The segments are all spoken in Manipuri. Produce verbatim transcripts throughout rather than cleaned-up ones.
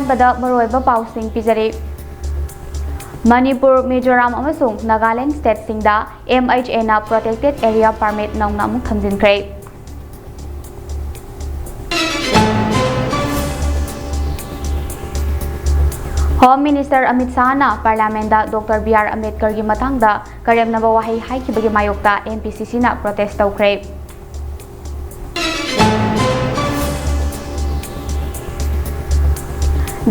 ꯕꯗ ꯃꯔꯨꯑꯣꯏꯕ ꯄꯥꯎꯁꯤꯡ ꯄꯤꯖꯔꯤ꯫ ꯃꯅꯤꯄꯨꯔ, ꯃꯤꯖꯣꯔꯥꯝ ꯑꯃꯁꯨꯡ ꯅꯥꯒꯥꯂꯦꯟ ꯁ꯭ꯇꯦꯠꯁꯤꯡꯗ MHA ꯅ Protected Area Permit ꯅꯧꯅ ꯑꯃꯨꯛ ꯊꯝꯖꯤꯟꯈ꯭ꯔꯦ꯫ ꯍꯣꯝ ꯃꯤꯅꯤꯁꯇꯔ ꯑꯃꯤꯠ ꯁꯥꯍꯅ ꯄꯥꯔꯂꯤꯌꯥꯃꯦꯟꯗ ꯗꯣꯛꯇꯔ ꯕꯤ ꯑꯥꯔ ꯑꯝꯕꯦꯗꯀꯔꯒꯤ ꯃꯇꯥꯡꯗ ꯀꯔꯦꯝꯅꯕ ꯋꯥꯍꯩ ꯍꯥꯏꯈꯤꯕꯒꯤ ꯃꯥꯌꯣꯛꯇ MPCC ꯅ protest ꯇꯧꯈ꯭ꯔꯦ꯫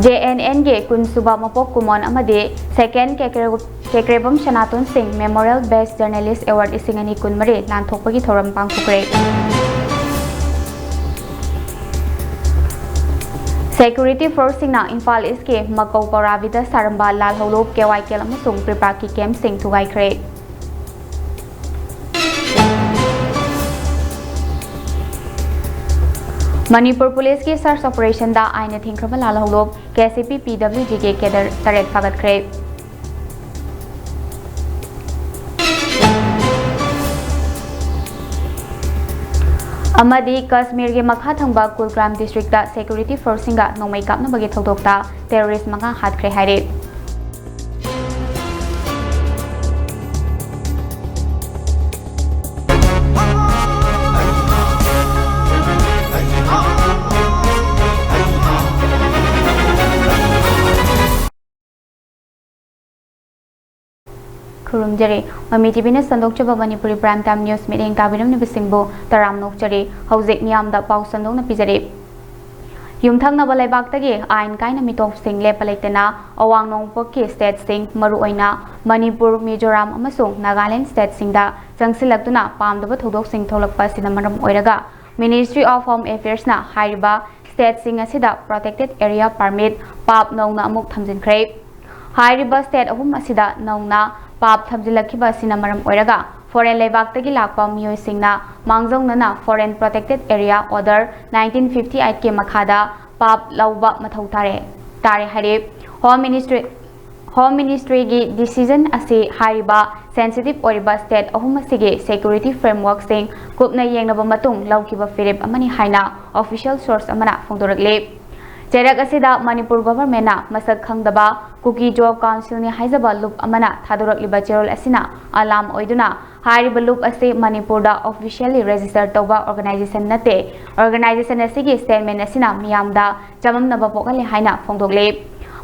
JNN ꯒꯤ ꯀꯨꯟ ꯁꯨꯕ ꯃꯄꯣꯛ ꯀꯨꯝꯑꯣꯟ ꯑꯃꯗꯤ Second ꯀꯦꯀ꯭ꯔꯦ-, ꯀꯦꯀ꯭ꯔꯦꯕꯝ ꯁꯅꯥꯇꯣꯟ ꯁꯤꯡ Memorial Best Journalist Award ꯂꯤꯁꯤꯡ ꯑꯅꯤ ꯀꯨꯟꯃꯔꯤ ꯂꯥꯟꯊꯣꯛꯄꯒꯤ ꯊꯧꯔꯝ ꯄꯥꯡꯊꯣꯛꯈ꯭ꯔꯦ꯫ Security force ꯁꯤꯡꯅ ꯏꯝꯐꯥꯜ ꯏꯁꯀꯤ ꯃꯀꯧ ꯄꯧꯔꯥꯕꯤꯗ ꯁꯥꯔꯝꯕ ꯂꯥꯜꯍꯧꯂꯨꯞ, ꯀꯦꯋꯥꯏꯀꯦꯜ ꯑꯃꯁꯨꯡ ꯄ꯭ꯔꯤꯄꯥꯛꯀꯤ ꯀꯦꯝꯞꯁꯤꯡ ꯊꯨꯒꯥꯏꯈ꯭ꯔꯦ꯫ ꯃꯅꯤꯄꯨꯔ ꯄꯨꯂꯤꯁꯀꯤ search operation ꯗ ꯑꯥꯏꯟꯅ ꯊꯤꯡꯈ꯭ꯔꯕ ꯂꯥꯜꯍꯧꯂꯨꯞ, KCP PWG ꯒꯤ cadre ꯇꯔꯦꯠ ꯐꯥꯒꯠꯈ꯭ꯔꯦ꯫ ꯑꯃꯗꯤ ꯀꯁꯃꯤꯔꯒꯤ ꯃꯈꯥ ꯊꯪꯕ ꯀꯨꯜꯒ꯭ꯔꯥꯝ district ꯇ security force ꯁꯤꯡꯒ ꯅꯣꯡꯃꯩ ꯀꯥꯞꯅꯕꯒꯤ ꯊꯧꯗꯣꯛꯇ terrorist ꯃꯉꯥ ꯍꯥꯠꯈ꯭ꯔꯦ ꯍꯥꯏꯔꯤ꯫ ꯈꯨꯔꯨꯝꯖꯔꯤ꯫ ꯃꯃꯤ TVꯅ ꯁꯟꯗꯣꯛꯆꯕ ꯃꯅꯤꯄꯨꯔꯤ Prime Time News ꯃꯤꯠꯌꯦꯡ ꯇꯥꯕꯤꯔꯝꯂꯤꯕꯁꯤꯡꯕꯨ ꯇꯔꯥꯝꯅ ꯑꯣꯛꯆꯔꯤ꯫ ꯍꯧꯖꯤꯛ ꯃꯤꯌꯥꯝꯗ ꯄꯥꯎ ꯁꯟꯗꯣꯛꯅ ꯄꯤꯖꯔꯤ꯫ ꯌꯨꯝꯊꯪꯅꯕ ꯂꯩꯕꯥꯛꯇꯒꯤ ꯑꯥꯏꯟ ꯀꯥꯏꯅ ꯃꯤꯇꯣꯞꯁꯤꯡ ꯂꯦꯞꯄ ꯂꯩꯇꯅ ꯑꯋꯥꯡ ꯅꯣꯡꯄꯣꯛꯀꯤ stateꯁꯤꯡ, ꯃꯔꯨꯑꯣꯏꯅ ꯃꯅꯤꯄꯨꯔ, ꯃꯤꯖꯣꯔꯥꯝ ꯑꯃꯁꯨꯡ ꯅꯥꯒꯥꯂꯦꯟ stateꯁꯤꯡꯗ ꯆꯪꯁꯤꯜꯂꯛꯇꯨꯅ ꯄꯥꯝꯗꯕ ꯊꯧꯗꯣꯛꯁꯤꯡ ꯊꯣꯛꯂꯛꯄ ꯑꯁꯤꯅ ꯃꯔꯝ ꯑꯣꯏꯔꯒ Ministry of Home Affairsꯅ ꯍꯥꯏꯔꯤꯕ stateꯁꯤꯡ ꯑꯁꯤꯗ Protected Area Permit, PAP, ꯅꯧꯅ ꯑꯃꯨꯛ ꯊꯝꯖꯤꯟꯈ꯭ꯔꯦ꯫ ꯍꯥꯏꯔꯤꯕ state ꯑꯍꯨꯝ ꯑꯁꯤꯗ ꯅꯧꯅ PAP ꯊꯝꯖꯤꯜꯂꯛꯈꯤꯕ ꯑꯁꯤꯅ ꯃꯔꯝ ꯑꯣꯏꯔꯒ foreign ꯂꯩꯕꯥꯛꯇꯒꯤ ꯂꯥꯛꯄ ꯃꯤꯑꯣꯏꯁꯤꯡꯅ ꯃꯥꯡꯖꯧꯅꯅ Foreign Protected Area Order nineteen fifty eight ꯀꯤ ꯃꯈꯥꯗ PAP ꯂꯧꯕ ꯃꯊꯧ ꯇꯥꯔꯦ, ꯇꯥꯔꯦ ꯍꯥꯏꯔꯤ꯫ Home Ministry, Home Ministryꯒꯤ decision ꯑꯁꯤ ꯍꯥꯏꯔꯤꯕ sensitive ꯑꯣꯏꯔꯤꯕ state ꯑꯍꯨꯝ ꯑꯁꯤꯒꯤ security frameworkꯁꯤꯡ ꯀꯨꯞꯅ ꯌꯦꯡꯂꯕ ꯃꯇꯨꯡ ꯂꯧꯈꯤꯕ ꯐꯤꯔꯦꯞ ꯑꯃꯅꯤ ꯍꯥꯏꯅ official source ꯑꯃꯅ ꯐꯣꯡꯗꯣꯔꯛꯂꯤ꯫ ꯆꯩꯔꯛ ꯑꯁꯤꯗ ꯃꯅꯤꯄꯨꯔ ꯒꯣꯚꯔꯟꯃꯦꯟꯠꯅ ꯃꯁꯛ ꯈꯪꯗꯕ ꯀꯨꯀꯤ ꯖꯣꯕ ꯀꯥꯎꯟꯁꯤꯜꯅꯤ ꯍꯥꯏꯖꯕ ꯂꯨꯞ ꯑꯃꯅ ꯊꯥꯗꯣꯔꯛꯂꯤꯕ ꯆꯦꯔꯣꯜ ꯑꯁꯤꯅ ꯑꯂꯥꯝ ꯑꯣꯏꯗꯨꯅ ꯍꯥꯏꯔꯤꯕ ꯂꯨꯞ ꯑꯁꯤ ꯃꯅꯤꯄꯨꯔꯗ officially register ꯇꯧꯕ organization ꯅꯠꯇꯦ꯫ Organization ꯑꯁꯤꯒꯤ statement ꯑꯁꯤꯅ ꯃꯤꯌꯥꯝꯗ ꯆꯃꯝꯅꯕ ꯄꯣꯛꯍꯜꯂꯦ ꯍꯥꯏꯅ ꯐꯣꯡꯗꯣꯛꯂꯤ꯫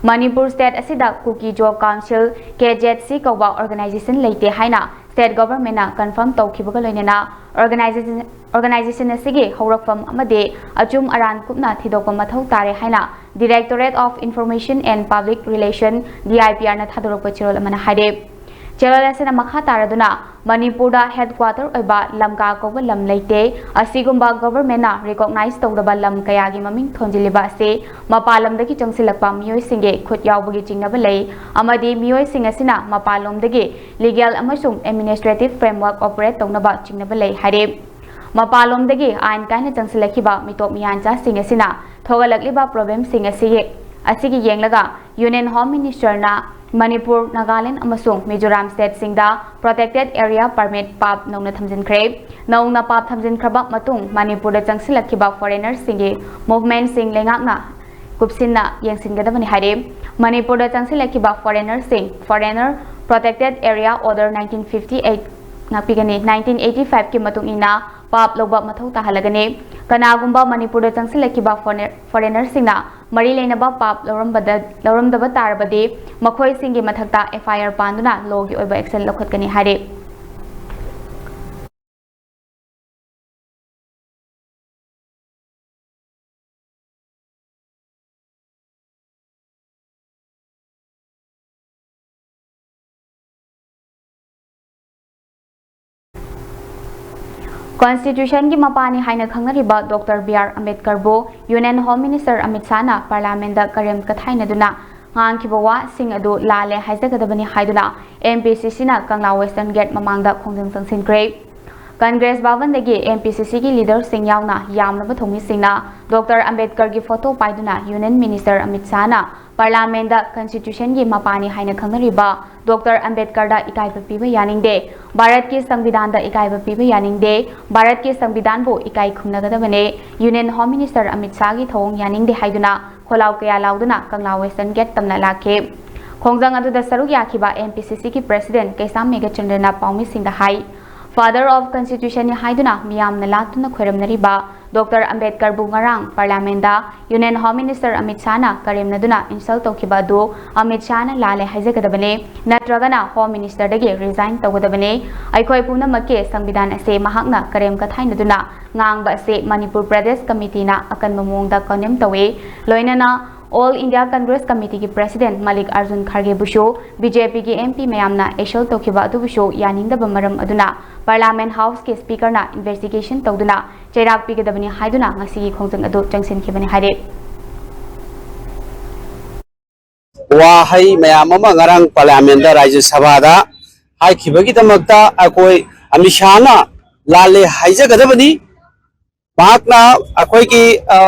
ꯃꯅꯤꯄꯨꯔ state ꯑꯁꯤꯗ Kuki Zo council, K Z C, ꯀꯧꯕ organization ꯂꯩꯇꯦ ꯍꯥꯏꯅ state government ꯅ confirm ꯇꯧꯈꯤꯕꯒ ꯂꯣꯏꯅꯅ organization, organization ꯑꯁꯤꯒꯤ ꯍꯧꯔꯛꯐꯝ ꯑꯃꯗꯤ ꯑꯆꯨꯝ ꯑꯔꯥꯟ ꯀꯨꯞꯅ ꯊꯤꯗꯣꯛꯄ ꯃꯊꯧ ꯇꯥꯔꯦ ꯍꯥꯏꯅ Directorate of Information and Public Relation, D I P R ꯅ ꯊꯥꯗꯣꯔꯛꯄ ꯆꯦꯔꯣꯜ ꯑꯃꯅ ꯍꯥꯏꯔꯦ꯫ ꯆꯦꯔꯣꯜ ꯑꯁꯤꯅ ꯃꯈꯥ ꯇꯥꯔꯗꯨꯅ ꯃꯅꯤꯄꯨꯔꯗ headquarter ꯑꯣꯏꯕ ꯂꯝꯀꯥ ꯀꯧꯕ ꯂꯝ ꯂꯩꯇꯦ꯫ ꯑꯁꯤꯒꯨꯝꯕ government ꯅ recognize ꯇꯧꯗꯕ ꯂꯝ ꯀꯌꯥꯒꯤ ꯃꯃꯤꯡ ꯊꯣꯟꯖꯤꯜꯂꯤꯕ ꯑꯁꯤ ꯃꯄꯥꯟ ꯂꯝꯗꯒꯤ ꯆꯪꯁꯤꯜꯂꯛꯄ ꯃꯤꯑꯣꯏꯁꯤꯡꯒꯤ ꯈꯨꯠ ꯌꯥꯎꯕꯒꯤ ꯆꯤꯡꯅꯕ ꯂꯩ ꯑꯃꯗꯤ ꯃꯤꯑꯣꯏꯁꯤꯡ ꯑꯁꯤꯅ ꯃꯄꯥꯟꯂꯣꯝꯗꯒꯤ legal ꯑꯃꯁꯨꯡ administrative framework operate ꯇꯧꯅꯕ ꯆꯤꯡꯅꯕ ꯂꯩ ꯍꯥꯏꯔꯦ꯫ ꯃꯄꯥꯟꯂꯣꯝꯗꯒꯤ ꯑꯥꯏꯟ ꯀꯥꯏꯅ ꯆꯪꯁꯤꯜꯂꯛꯈꯤꯕ ꯃꯤꯇꯣꯞ ꯃꯤꯌꯥꯟꯆꯥꯁꯤꯡ ꯑꯁꯤꯅ ꯊꯣꯛꯍꯜꯂꯛꯂꯤꯕ problemꯁꯤꯡ ꯑꯁꯤꯒꯤ, ꯑꯁꯤꯒꯤ ꯌꯦꯡꯂꯒ Union Home Minister ꯅ ꯃꯅꯤꯄꯨꯔ, ꯅꯥꯒꯥꯂꯦꯟ ꯑꯃꯁꯨꯡ ꯃꯤꯖꯣꯔꯥꯝ stateꯁꯤꯡꯗ protected area permit ꯄꯥꯞ ꯅꯧꯅ ꯊꯝꯖꯤꯟꯈ꯭ꯔꯦ꯫ ꯅꯧꯅ ꯄꯥꯞ ꯊꯝꯖꯤꯟꯈ꯭ꯔꯕ ꯃꯇꯨꯡ ꯃꯅꯤꯄꯨꯔꯗ ꯆꯪꯁꯤꯜꯂꯛꯈꯤꯕ foreignerꯁꯤꯡꯒꯤ movementꯁꯤꯡ ꯂꯩꯉꯥꯛꯅ ꯀꯨꯞꯁꯤꯟꯅ ꯌꯦꯡꯁꯤꯟꯒꯗꯕꯅꯤ ꯍꯥꯏꯔꯤ꯫ ꯃꯅꯤꯄꯨꯔꯗ ꯆꯪꯁꯤꯜꯂꯛꯈꯤꯕ foreignerꯁꯤꯡ, Foreigner Protected Area Order nineteen fifty eight ꯉꯥꯛꯄꯤꯒꯅꯤ꯫ Nineteen eighty five ꯀꯤ ꯃꯇꯨꯡ ꯏꯟꯅ ꯄꯥꯞ ꯂꯧꯕ ꯃꯊꯧ ꯇꯥꯍꯜꯂꯒꯅꯤ꯫ ꯀꯅꯥꯒꯨꯝꯕ ꯃꯅꯤꯄꯨꯔꯗ ꯆꯪꯁꯤꯜꯂꯛꯈꯤꯕ foreigner, foreignerꯁꯤꯡꯅ ꯃꯔꯤ ꯂꯩꯅꯕ ꯄꯥꯞ ꯂꯧꯔꯝꯕꯗ, ꯂꯧꯔꯝꯗꯕ ꯇꯥꯔꯕꯗꯤ ꯃꯈꯣꯏꯁꯤꯡꯒꯤ ꯃꯊꯛꯇ F I R ꯄꯥꯟꯗꯨꯅ lawꯒꯤ ꯑꯣꯏꯕ action ꯂꯧꯈꯠꯀꯅꯤ ꯍꯥꯏꯔꯤ꯫ Constitutionꯒꯤ ꯃꯄꯥꯅꯤ ꯍꯥꯏꯅ ꯈꯪꯅꯔꯤꯕ Doctor B R ꯑꯝꯕꯦꯗꯀꯔꯕꯨ Union Home Minister Amit ꯁꯥꯍꯅ Parliamentꯇ ꯀꯔꯦꯝ ꯀꯊꯥꯏꯅꯗꯨꯅ ꯉꯥꯡꯈꯤꯕ ꯋꯥꯁꯤꯡ ꯑꯗꯨ ꯂꯥꯜꯂꯦ ꯍꯥꯏꯖꯒꯗꯕꯅꯤ ꯍꯥꯏꯗꯨꯅ M P C Cꯅ ꯀꯪꯂꯥ Western Gate ꯃꯃꯥꯡꯗ ꯈꯣꯡꯖꯪ ꯆꯪꯁꯤꯟꯈ꯭ꯔꯦ꯫ ꯀꯪꯒ꯭ꯔꯦꯁ ꯚꯕꯟꯗꯒꯤ ꯑꯦꯝ ꯄꯤ ꯁꯤ ꯁꯤꯒꯤ ꯂꯤꯗꯔꯁꯤꯡ ꯌꯥꯎꯅ ꯌꯥꯝꯂꯕ ꯊꯧꯃꯤꯁꯤꯡꯅ ꯗꯣꯛꯇꯔ ꯑꯝꯕꯦꯗꯀꯔꯒꯤ ꯐꯣꯇꯣ ꯄꯥꯏꯗꯨꯅ ꯌꯨꯅꯤꯌꯟ ꯃꯤꯅꯤꯁꯇꯔ ꯑꯃꯤꯠ ꯁꯥꯍꯅ ꯄꯥꯔꯂꯥꯃꯦꯟꯗ ꯀꯟꯁꯇꯤꯇ꯭ꯌꯨꯁꯟꯒꯤ ꯃꯄꯥꯅꯤ ꯍꯥꯏꯅ ꯈꯪꯅꯔꯤꯕ ꯗꯣꯛꯇꯔ ꯑꯝꯕꯦꯗꯀꯔꯗ ꯏꯀꯥꯏꯕ ꯄꯤꯕ ꯌꯥꯅꯤꯡꯗꯦ, ꯚꯥꯔꯠꯀꯤ ꯁꯪꯕꯤꯙꯥꯟꯗ ꯏꯀꯥꯏꯕ ꯄꯤꯕ ꯌꯥꯅꯤꯡꯗꯦ, ꯚꯥꯔꯠꯀꯤ ꯁꯪꯕꯤꯙꯥꯟꯕꯨ ꯏꯀꯥꯏ ꯈꯨꯝꯅꯒꯗꯕꯅꯦ, ꯌꯨꯅꯤꯌꯟ ꯍꯣꯝ ꯃꯤꯅꯤꯁꯇꯔ ꯑꯃꯤꯠ ꯁꯥꯍꯒꯤ ꯊꯧꯑꯣꯡ ꯌꯥꯅꯤꯡꯗꯦ ꯍꯥꯏꯗꯨꯅ ꯈꯣꯜꯂꯥꯎ ꯀꯌꯥ ꯂꯥꯎꯗꯨꯅ ꯀꯪꯂꯥ ꯋꯦꯁꯇꯔꯟ ꯒꯦꯠ ꯇꯝꯅ ꯂꯥꯛꯈꯤ꯫ ꯈꯣꯡꯖꯪ ꯑꯗꯨꯗ ꯁꯔꯨꯛ ꯌꯥꯈꯤꯕ ꯑꯦꯝ ꯄꯤ ꯁꯤ ꯁꯤꯒꯤ ꯄ꯭ꯔꯦꯁꯤꯗꯦꯟꯠ ꯀꯩꯁꯥꯝ ꯃꯦꯘꯆꯟꯗ꯭ꯔꯅ ꯄꯥꯎꯃꯤꯁꯤꯡꯗ ꯍꯥꯏ, Father of Constitution ꯅꯤ ꯍꯥꯏꯗꯨꯅ ꯃꯤꯌꯥꯝꯅ ꯂꯥꯛꯇꯨꯅ ꯈꯣꯏꯔꯝꯅꯔꯤꯕ ꯗꯣꯛꯇꯔ ꯑꯝꯕꯦꯗꯀꯔꯕꯨ ꯉꯔꯥꯡ ꯄꯥꯔꯂꯤꯌꯥꯃꯦꯟꯗ ꯌꯨꯅꯤꯌꯟ ꯍꯣꯝ ꯃꯤꯅꯤꯁꯇꯔ ꯑꯃꯤꯠ ꯁꯥꯍꯅ ꯀꯔꯦꯝꯅꯗꯨꯅ ꯏꯟꯁꯜ ꯇꯧꯈꯤꯕ ꯑꯗꯨ ꯑꯃꯤꯠ ꯁꯥꯍꯅ ꯂꯥꯜꯂꯦ ꯍꯥꯏꯖꯒꯗꯕꯅꯤ, ꯅꯠꯇ꯭ꯔꯒꯅ ꯍꯣꯝ ꯃꯤꯅꯤꯁꯇꯔꯗꯒꯤ ꯔꯤꯖꯥꯏꯟ ꯇꯧꯒꯗꯕꯅꯤ꯫ ꯑꯩꯈꯣꯏ ꯄꯨꯝꯅꯃꯛꯀꯤ ꯁꯪꯕꯤꯙꯥꯟ ꯑꯁꯦ ꯃꯍꯥꯛꯅ ꯀꯔꯦꯝ ꯀꯊꯥꯏꯅꯗꯨꯅ ꯉꯥꯡꯕ ꯑꯁꯤ ꯃꯅꯤꯄꯨꯔ ꯄ꯭ꯔꯗꯦꯁ ꯀꯃꯤꯇꯤꯅ ꯑꯀꯟꯕ ꯃꯑꯣꯡꯗ ꯀꯟꯗꯦꯝ ꯇꯧꯏ꯫ ꯂꯣꯏꯅꯅ ꯑꯣꯜ ꯏꯟꯗꯤꯌꯥ ꯀꯪꯒ꯭ꯔꯦꯁ ꯀꯃꯤꯇꯤꯒꯤ ꯄ꯭ꯔꯦꯁꯤꯗꯦꯟꯠ ꯃꯂꯤꯛ ꯑꯔꯖꯨꯟ ꯈꯥꯔꯒꯦꯕꯨꯁꯨ ꯕꯤ ꯖꯦ ꯄꯤꯒꯤ ꯑꯦꯝ ꯄꯤ ꯃꯌꯥꯝꯅ ꯏꯟꯁꯜ ꯇꯧꯈꯤꯕ ꯑꯗꯨꯕꯨꯁꯨ ꯌꯥꯅꯤꯡꯗꯕ ꯃꯔꯝ ꯑꯗꯨꯅ ꯄꯥꯔꯂꯤꯌꯥꯃꯦꯟꯠ ꯍꯥꯎꯁꯀꯤ ꯁ꯭ꯄꯤꯀꯔꯅ ꯏꯟꯚꯦꯁꯇꯤꯒꯦꯁꯟ ꯇꯧꯗꯨꯅ ꯆꯩꯔꯥꯛ ꯄꯤꯒꯗꯕꯅꯤ ꯍꯥꯏꯗꯨꯅ ꯉꯁꯤꯒꯤ ꯈꯣꯡꯖꯪ ꯑꯗꯨ ꯆꯪꯁꯤꯟꯈꯤꯕꯅꯤ ꯍꯥꯏꯔꯤ꯫ ꯋꯥꯍꯩ ꯃꯌꯥꯝ ꯑꯃ ꯉꯔꯥꯡ ꯄꯥꯔꯂꯤꯌꯥꯃꯦꯟꯗ, ꯔꯥꯖ꯭ꯌ ꯁꯚꯥꯗ ꯍꯥꯏꯈꯤꯕꯒꯤꯗꯃꯛꯇ ꯑꯩꯈꯣꯏ ꯑꯃꯤꯠ ꯁꯥꯍꯅ ꯂꯥꯜꯂꯦ ꯍꯥꯏꯖꯒꯗꯕꯅꯤ꯫ ꯃꯍꯥꯛꯅ ꯑꯩꯈꯣꯏꯒꯤ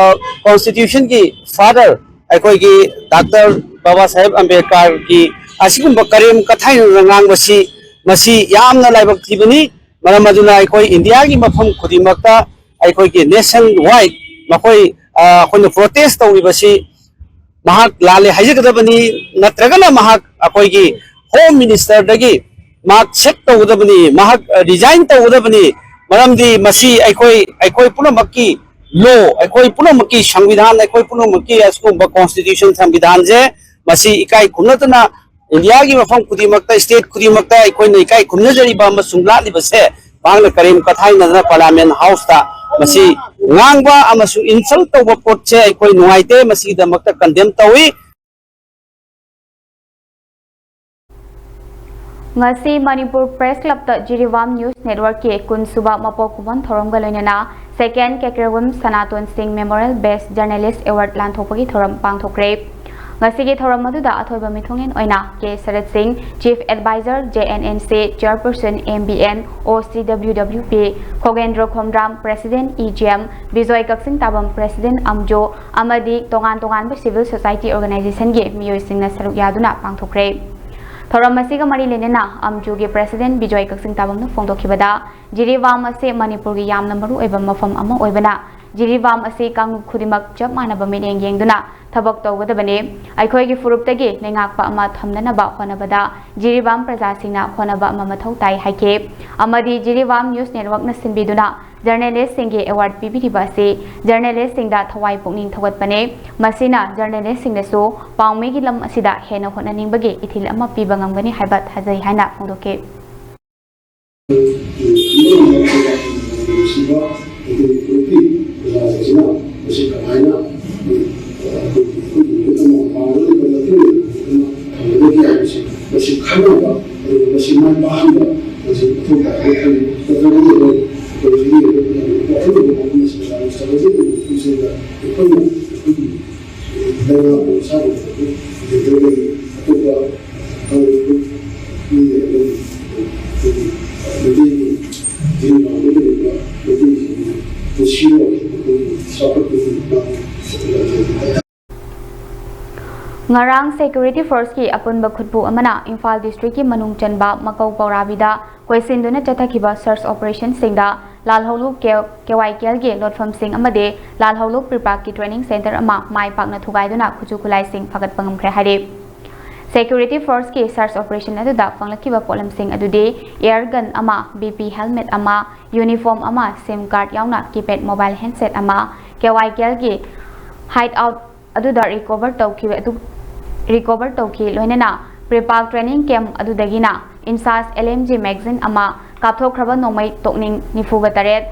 ꯀꯣꯟꯁꯇꯤꯇ꯭ꯌꯨꯁꯟꯒꯤ ꯐꯥꯗꯔ, ꯑꯩꯈꯣꯏꯒꯤ ꯗꯥꯛꯇꯔ ꯕꯥꯕꯥ ꯁꯥꯍꯦꯕ ꯑꯝꯕꯦꯗꯀꯔꯒꯤ ꯑꯁꯤꯒꯨꯝꯕ ꯀꯔꯦꯝ ꯀꯊꯥꯏꯅꯅ ꯉꯥꯡꯕꯁꯤ, ꯃꯁꯤ ꯌꯥꯝꯅ ꯂꯥꯏꯕꯛ ꯊꯤꯕꯅꯤ꯫ ꯃꯔꯝ ꯑꯗꯨꯅ ꯑꯩꯈꯣꯏ ꯏꯟꯗꯤꯌꯥꯒꯤ ꯃꯐꯝ ꯈꯨꯗꯤꯡꯃꯛꯇ ꯑꯩꯈꯣꯏꯒꯤ ꯅꯦꯁꯟ ꯋꯥꯏꯗ ꯃꯈꯣꯏ, ꯑ, ꯑꯩꯈꯣꯏꯅ ꯄ꯭ꯔꯣꯇꯦꯁ ꯇꯧꯔꯤꯕꯁꯤ ꯃꯍꯥꯛ ꯂꯥꯜꯂꯦ ꯍꯥꯏꯖꯒꯗꯕꯅꯤ, ꯅꯠꯇ꯭ꯔꯒꯅ ꯃꯍꯥꯛ ꯑꯩꯈꯣꯏꯒꯤ ꯍꯣꯝ ꯃꯤꯅꯤꯁꯇꯔꯗꯒꯤ ꯃꯍꯥꯛ ꯁꯦꯛ ꯇꯧꯒꯗꯕꯅꯤ, ꯃꯍꯥꯛ ꯔꯤꯖꯥꯏꯟ ꯇꯧꯒꯗꯕꯅꯤ꯫ ꯃꯔꯝꯗꯤ ꯃꯁꯤ ꯑꯩꯈꯣꯏ, ꯑꯩꯈꯣꯏ ꯄꯨꯝꯅꯃꯛꯀꯤ ꯂꯣ, ꯑꯩꯈꯣꯏ ꯄꯨꯝꯅꯃꯛꯀꯤ ꯁꯪꯕꯤꯙꯥꯟ, ꯑꯩꯈꯣꯏ ꯄꯨꯝꯅꯃꯛꯀꯤ ꯑꯁꯤꯒꯨꯝꯕ ꯀꯣꯟꯁꯇꯤꯇ꯭ꯌꯨꯁꯟ ꯁꯪꯕꯤꯙꯥꯟꯁꯦ ꯃꯁꯤ ꯏꯀꯥꯏ ꯈꯨꯝꯅꯗꯅ ꯏꯟꯗꯤꯌꯥꯒꯤ ꯃꯐꯝ ꯈꯨꯗꯤꯡꯃꯛꯇ, ꯁ꯭ꯇꯦꯠ ꯈꯨꯗꯤꯡꯃꯛꯇ ꯑꯩꯈꯣꯏꯅ ꯏꯀꯥꯏ ꯈꯨꯝꯅꯖꯔꯤꯕ ꯑꯃꯁꯨꯡ ꯂꯥꯠꯂꯤꯕꯁꯦ ꯃꯍꯥꯛꯅ ꯀꯔꯦꯝ ꯀꯊꯥꯏꯅꯗꯅ ꯄꯥꯔꯂꯤꯌꯥꯃꯦꯟ ꯍꯥꯎꯁꯇ ꯃꯁꯤ ꯉꯥꯡꯕ ꯑꯃꯁꯨꯡ ꯏꯟꯁꯜ ꯇꯧꯕ ꯄꯣꯠꯁꯦ ꯑꯩꯈꯣꯏ ꯅꯨꯡꯉꯥꯏꯇꯦ, ꯃꯁꯤꯒꯤꯗꯃꯛꯇ ꯀꯟꯗꯦꯝ ꯇꯧꯏ꯫ ꯉꯁꯤ ꯃꯅꯤꯄꯨꯔ ꯄ꯭ꯔꯦꯁ ꯀ꯭ꯂꯕꯇ ꯖꯤꯔꯤꯕꯥꯝ ꯅ꯭ꯌꯨꯁ ꯅꯦꯠꯋꯔꯛꯀꯤ ꯀꯨꯟꯁꯨꯕ ꯃꯄꯣꯛ ꯀꯨꯝꯑꯣꯟ ꯊꯧꯔꯝꯒ ꯂꯣꯏꯅꯅ ꯁꯦꯀꯦꯟ ꯀꯦꯀ꯭ꯔꯦꯒꯨꯝ ꯁꯅꯥꯇꯣꯟ ꯁꯤꯡ ꯃꯦꯃꯣꯔꯤꯌꯦꯜ ꯕꯦꯁ ꯖꯔꯅꯦꯂꯤꯁ ꯑꯦꯋꯥꯔꯗ ꯂꯥꯟꯊꯣꯛꯄꯒꯤ ꯊꯧꯔꯝ ꯄꯥꯡꯊꯣꯛꯈ꯭ꯔꯦ꯫ ꯉꯁꯤꯒꯤ ꯊꯧꯔꯝ ꯑꯗꯨꯗ ꯑꯊꯣꯏꯕ ꯃꯤꯊꯨꯡꯂꯦꯟ ꯑꯣꯏꯅ ꯀꯦ ꯁꯔꯠ ꯁꯤꯡ, Chief Advisor, J N N C, Chairperson, M B N, O C W W P, ꯈꯣꯒꯦꯟꯗ꯭ꯔ Khomdram, President, E G M, Bijoy ꯀꯛꯆꯤꯡ ꯇꯥꯕꯝ, President, ꯑꯝꯖꯣ, ꯑꯃꯗꯤ ꯇꯣꯉꯥꯟ ꯇꯣꯉꯥꯟꯕ civil society organizationꯒꯤ ꯃꯤꯑꯣꯏꯁꯤꯡꯅ ꯁꯔꯨꯛ ꯌꯥꯗꯨꯅ ꯄꯥꯡꯊꯣꯛꯈ꯭ꯔꯦ꯫ ꯊꯧꯔꯝ ꯑꯁꯤꯒ ꯃꯔꯤ ꯂꯩꯅꯅ ꯑꯝꯖꯨꯒꯤ President ꯕꯤꯖꯣꯏ ꯀꯛꯆꯤꯡ ꯇꯥꯕꯝꯅ ꯐꯣꯡꯗꯣꯛꯈꯤꯕꯗ, ꯖꯤꯔꯤꯕꯥꯝ ꯑꯁꯤ ꯃꯅꯤꯄꯨꯔꯒꯤ ꯌꯥꯝꯅ ꯃꯔꯨ ꯑꯣꯏꯕ ꯃꯐꯝ ꯑꯃ ꯑꯣꯏꯕꯅ, ꯖꯤꯔꯤꯕꯥꯝ ꯑꯁꯤ ꯀꯥꯡꯂꯨꯞ ꯈꯨꯗꯤꯡꯃꯛ ꯆꯞ ꯃꯥꯟꯅꯕ ꯃꯤꯠꯌꯦꯡ ꯌꯦꯡꯗꯨꯅ ꯊꯕꯛ ꯇꯧꯒꯗꯕꯅꯤ꯫ ꯑꯩꯈꯣꯏꯒꯤ ꯐꯨꯔꯨꯞꯇꯒꯤ ꯂꯩꯉꯥꯛꯄ ꯑꯃ ꯊꯝꯅꯅꯕ ꯍꯣꯠꯅꯕꯗ ꯖꯤꯔꯤꯕꯥꯝ ꯄ꯭ꯔꯖꯥꯁꯤꯡꯅ ꯍꯣꯠꯅꯕ ꯑꯃ ꯃꯊꯧ ꯇꯥꯏ ꯍꯥꯏꯈꯤ꯫ ꯑꯃꯗꯤ ꯖꯤꯔꯤꯕꯥꯝ News Networkꯅ ꯁꯤꯟꯕꯤꯗꯨꯅ journalistꯁꯤꯡꯒꯤ award ꯄꯤꯕꯤꯔꯤꯕ ꯑꯁꯤ journalistꯁꯤꯡꯗ ꯊꯋꯥꯏ ꯄꯨꯛꯅꯤꯡ ꯊꯧꯒꯠꯄꯅꯤ꯫ ꯃꯁꯤꯅ journalistꯁꯤꯡꯗꯁꯨ ꯄꯥꯎꯃꯤꯒꯤ ꯂꯝ ꯑꯁꯤꯗ ꯍꯦꯟꯅ ꯍꯣꯠꯅꯅꯤꯡꯕꯒꯤ ꯏꯊꯤꯜ ꯑꯃ ꯄꯤꯕ ꯉꯝꯒꯅꯤ ꯍꯥꯏꯕ ꯊꯥꯖꯩ ꯍꯥꯏꯅ ꯐꯣꯡꯗꯣꯛꯈꯤ꯫ ꯅꯨꯡꯁꯤꯕ ꯃꯩꯇꯩ ꯐꯨꯔꯨꯞꯀꯤ ꯄ꯭ꯔꯖꯥꯁꯤꯡꯁꯤꯅ ꯃꯁꯤ ꯀꯃꯥꯏꯅ ꯑꯩꯈꯣꯏꯒꯤ ꯅꯨꯃꯤꯠ ꯑꯃ ꯄꯥꯡꯒꯗꯧꯔꯤꯕ ꯃꯇꯨꯡ ꯑꯃ ꯊꯝꯒꯗꯒꯦ ꯍꯥꯏꯕꯁꯤ ꯃꯁꯤ ꯈꯟꯅꯕ, ꯑꯗꯨꯒ ꯃꯁꯤ ꯃꯥꯏ ꯄꯥꯛꯍꯟꯕ, ꯃꯁꯤ ꯃꯊꯧ ꯇꯥꯏ ꯍꯥꯏꯅ ꯈꯜꯂꯤ꯫ ꯅꯠꯇ꯭ꯔꯒꯗꯤ ꯑꯩꯈꯣꯏ ꯑꯩꯈꯣꯏ ꯃꯤꯑꯣꯏꯕ ꯃꯌꯥꯝꯒꯤ ꯋꯥꯈꯜꯂꯣꯟ ꯑꯃ ꯁꯦꯟꯖꯥ-, ꯁꯦꯟꯖꯥ-, ꯁꯦꯟꯖꯥ-, ꯑꯩꯈꯣꯏꯅ ꯑꯩꯈꯣꯏꯒꯤ ꯂꯩꯉꯥꯛꯄ ꯃꯁꯥꯒꯤ ꯂꯩꯖꯕꯒꯤ ꯑꯇꯣꯞꯄ ꯀꯥꯡꯂꯨꯞ ꯃꯤ ꯂꯩꯔꯒꯗꯤ ꯑꯩꯈꯣꯏꯒꯤ ꯃꯩꯇꯩꯒꯤ ꯖꯤꯔꯤꯕꯥꯝꯗ ꯂꯩꯔꯤꯕ ꯃꯩꯇꯩꯁꯤꯡꯒꯤ ꯄꯨꯟꯁꯤꯔꯣꯜ ꯑꯩꯈꯣꯏꯒꯤ ꯆꯥꯎꯈꯠꯄꯒꯤ ꯃꯇꯥꯡꯗ ꯉꯔꯥꯡ Security Forceꯀꯤ ꯑꯄꯨꯟꯕ ꯈꯨꯠꯄꯨ ꯑꯃꯅ ꯏꯝꯐꯥꯜ districtꯀꯤ ꯃꯅꯨꯡ ꯆꯟꯕ ꯃꯀꯧ ꯄꯧꯔꯥꯕꯤꯗ ꯀꯣꯏꯁꯤꯟꯗꯨꯅ ꯆꯠꯊꯈꯤꯕ search operationꯁꯤꯡꯗ ꯂꯥꯜꯍꯧꯂꯨꯞ ꯀꯦ-, K Y Kꯒꯤ ꯂꯣꯠꯐꯝꯁꯤꯡ ꯑꯃꯗꯤ ꯂꯥꯜꯍꯧꯂꯨꯞ ꯄ꯭ꯔꯤꯄꯥꯛꯀꯤ training center ꯑꯃ ꯃꯥꯏ ꯄꯥꯛꯅ ꯊꯨꯒꯥꯏꯗꯨꯅ ꯈꯨꯠꯁꯨ ꯈꯨꯠꯂꯥꯏꯁꯤꯡ ꯐꯒꯠꯄ ꯉꯝꯈ꯭ꯔꯦ ꯍꯥꯏꯔꯤ꯫ Security Forceꯀꯤ search operation ꯑꯗꯨꯗ ꯐꯪꯂꯛꯈꯤꯕ ꯄꯣꯠꯂꯝꯁꯤꯡ ꯑꯗꯨꯗꯤ air gun ꯑꯃ, B P helmet ꯑꯃ, uniform ꯑꯃ, SIM card ꯌꯥꯎꯅ keypad mobile handset ꯑꯃ, K Y Kꯒꯤ hideout ꯑꯗꯨꯗ recover ꯇꯧꯈꯤꯕ ꯑꯗꯨ, recover ꯇꯧꯈꯤ꯫ ꯂꯣꯏꯅꯅ ꯄ꯭ꯔꯤꯄꯥꯛ training camp ꯑꯗꯨꯗꯒꯤꯅ INSAS L M G magazine ꯑꯃ, ꯀꯥꯞꯊꯣꯛꯈ꯭ꯔꯕ ꯅꯣꯡꯃꯩ ꯇꯣꯛꯅꯤꯡ ꯅꯤꯐꯨꯒ ꯇꯔꯦꯠ,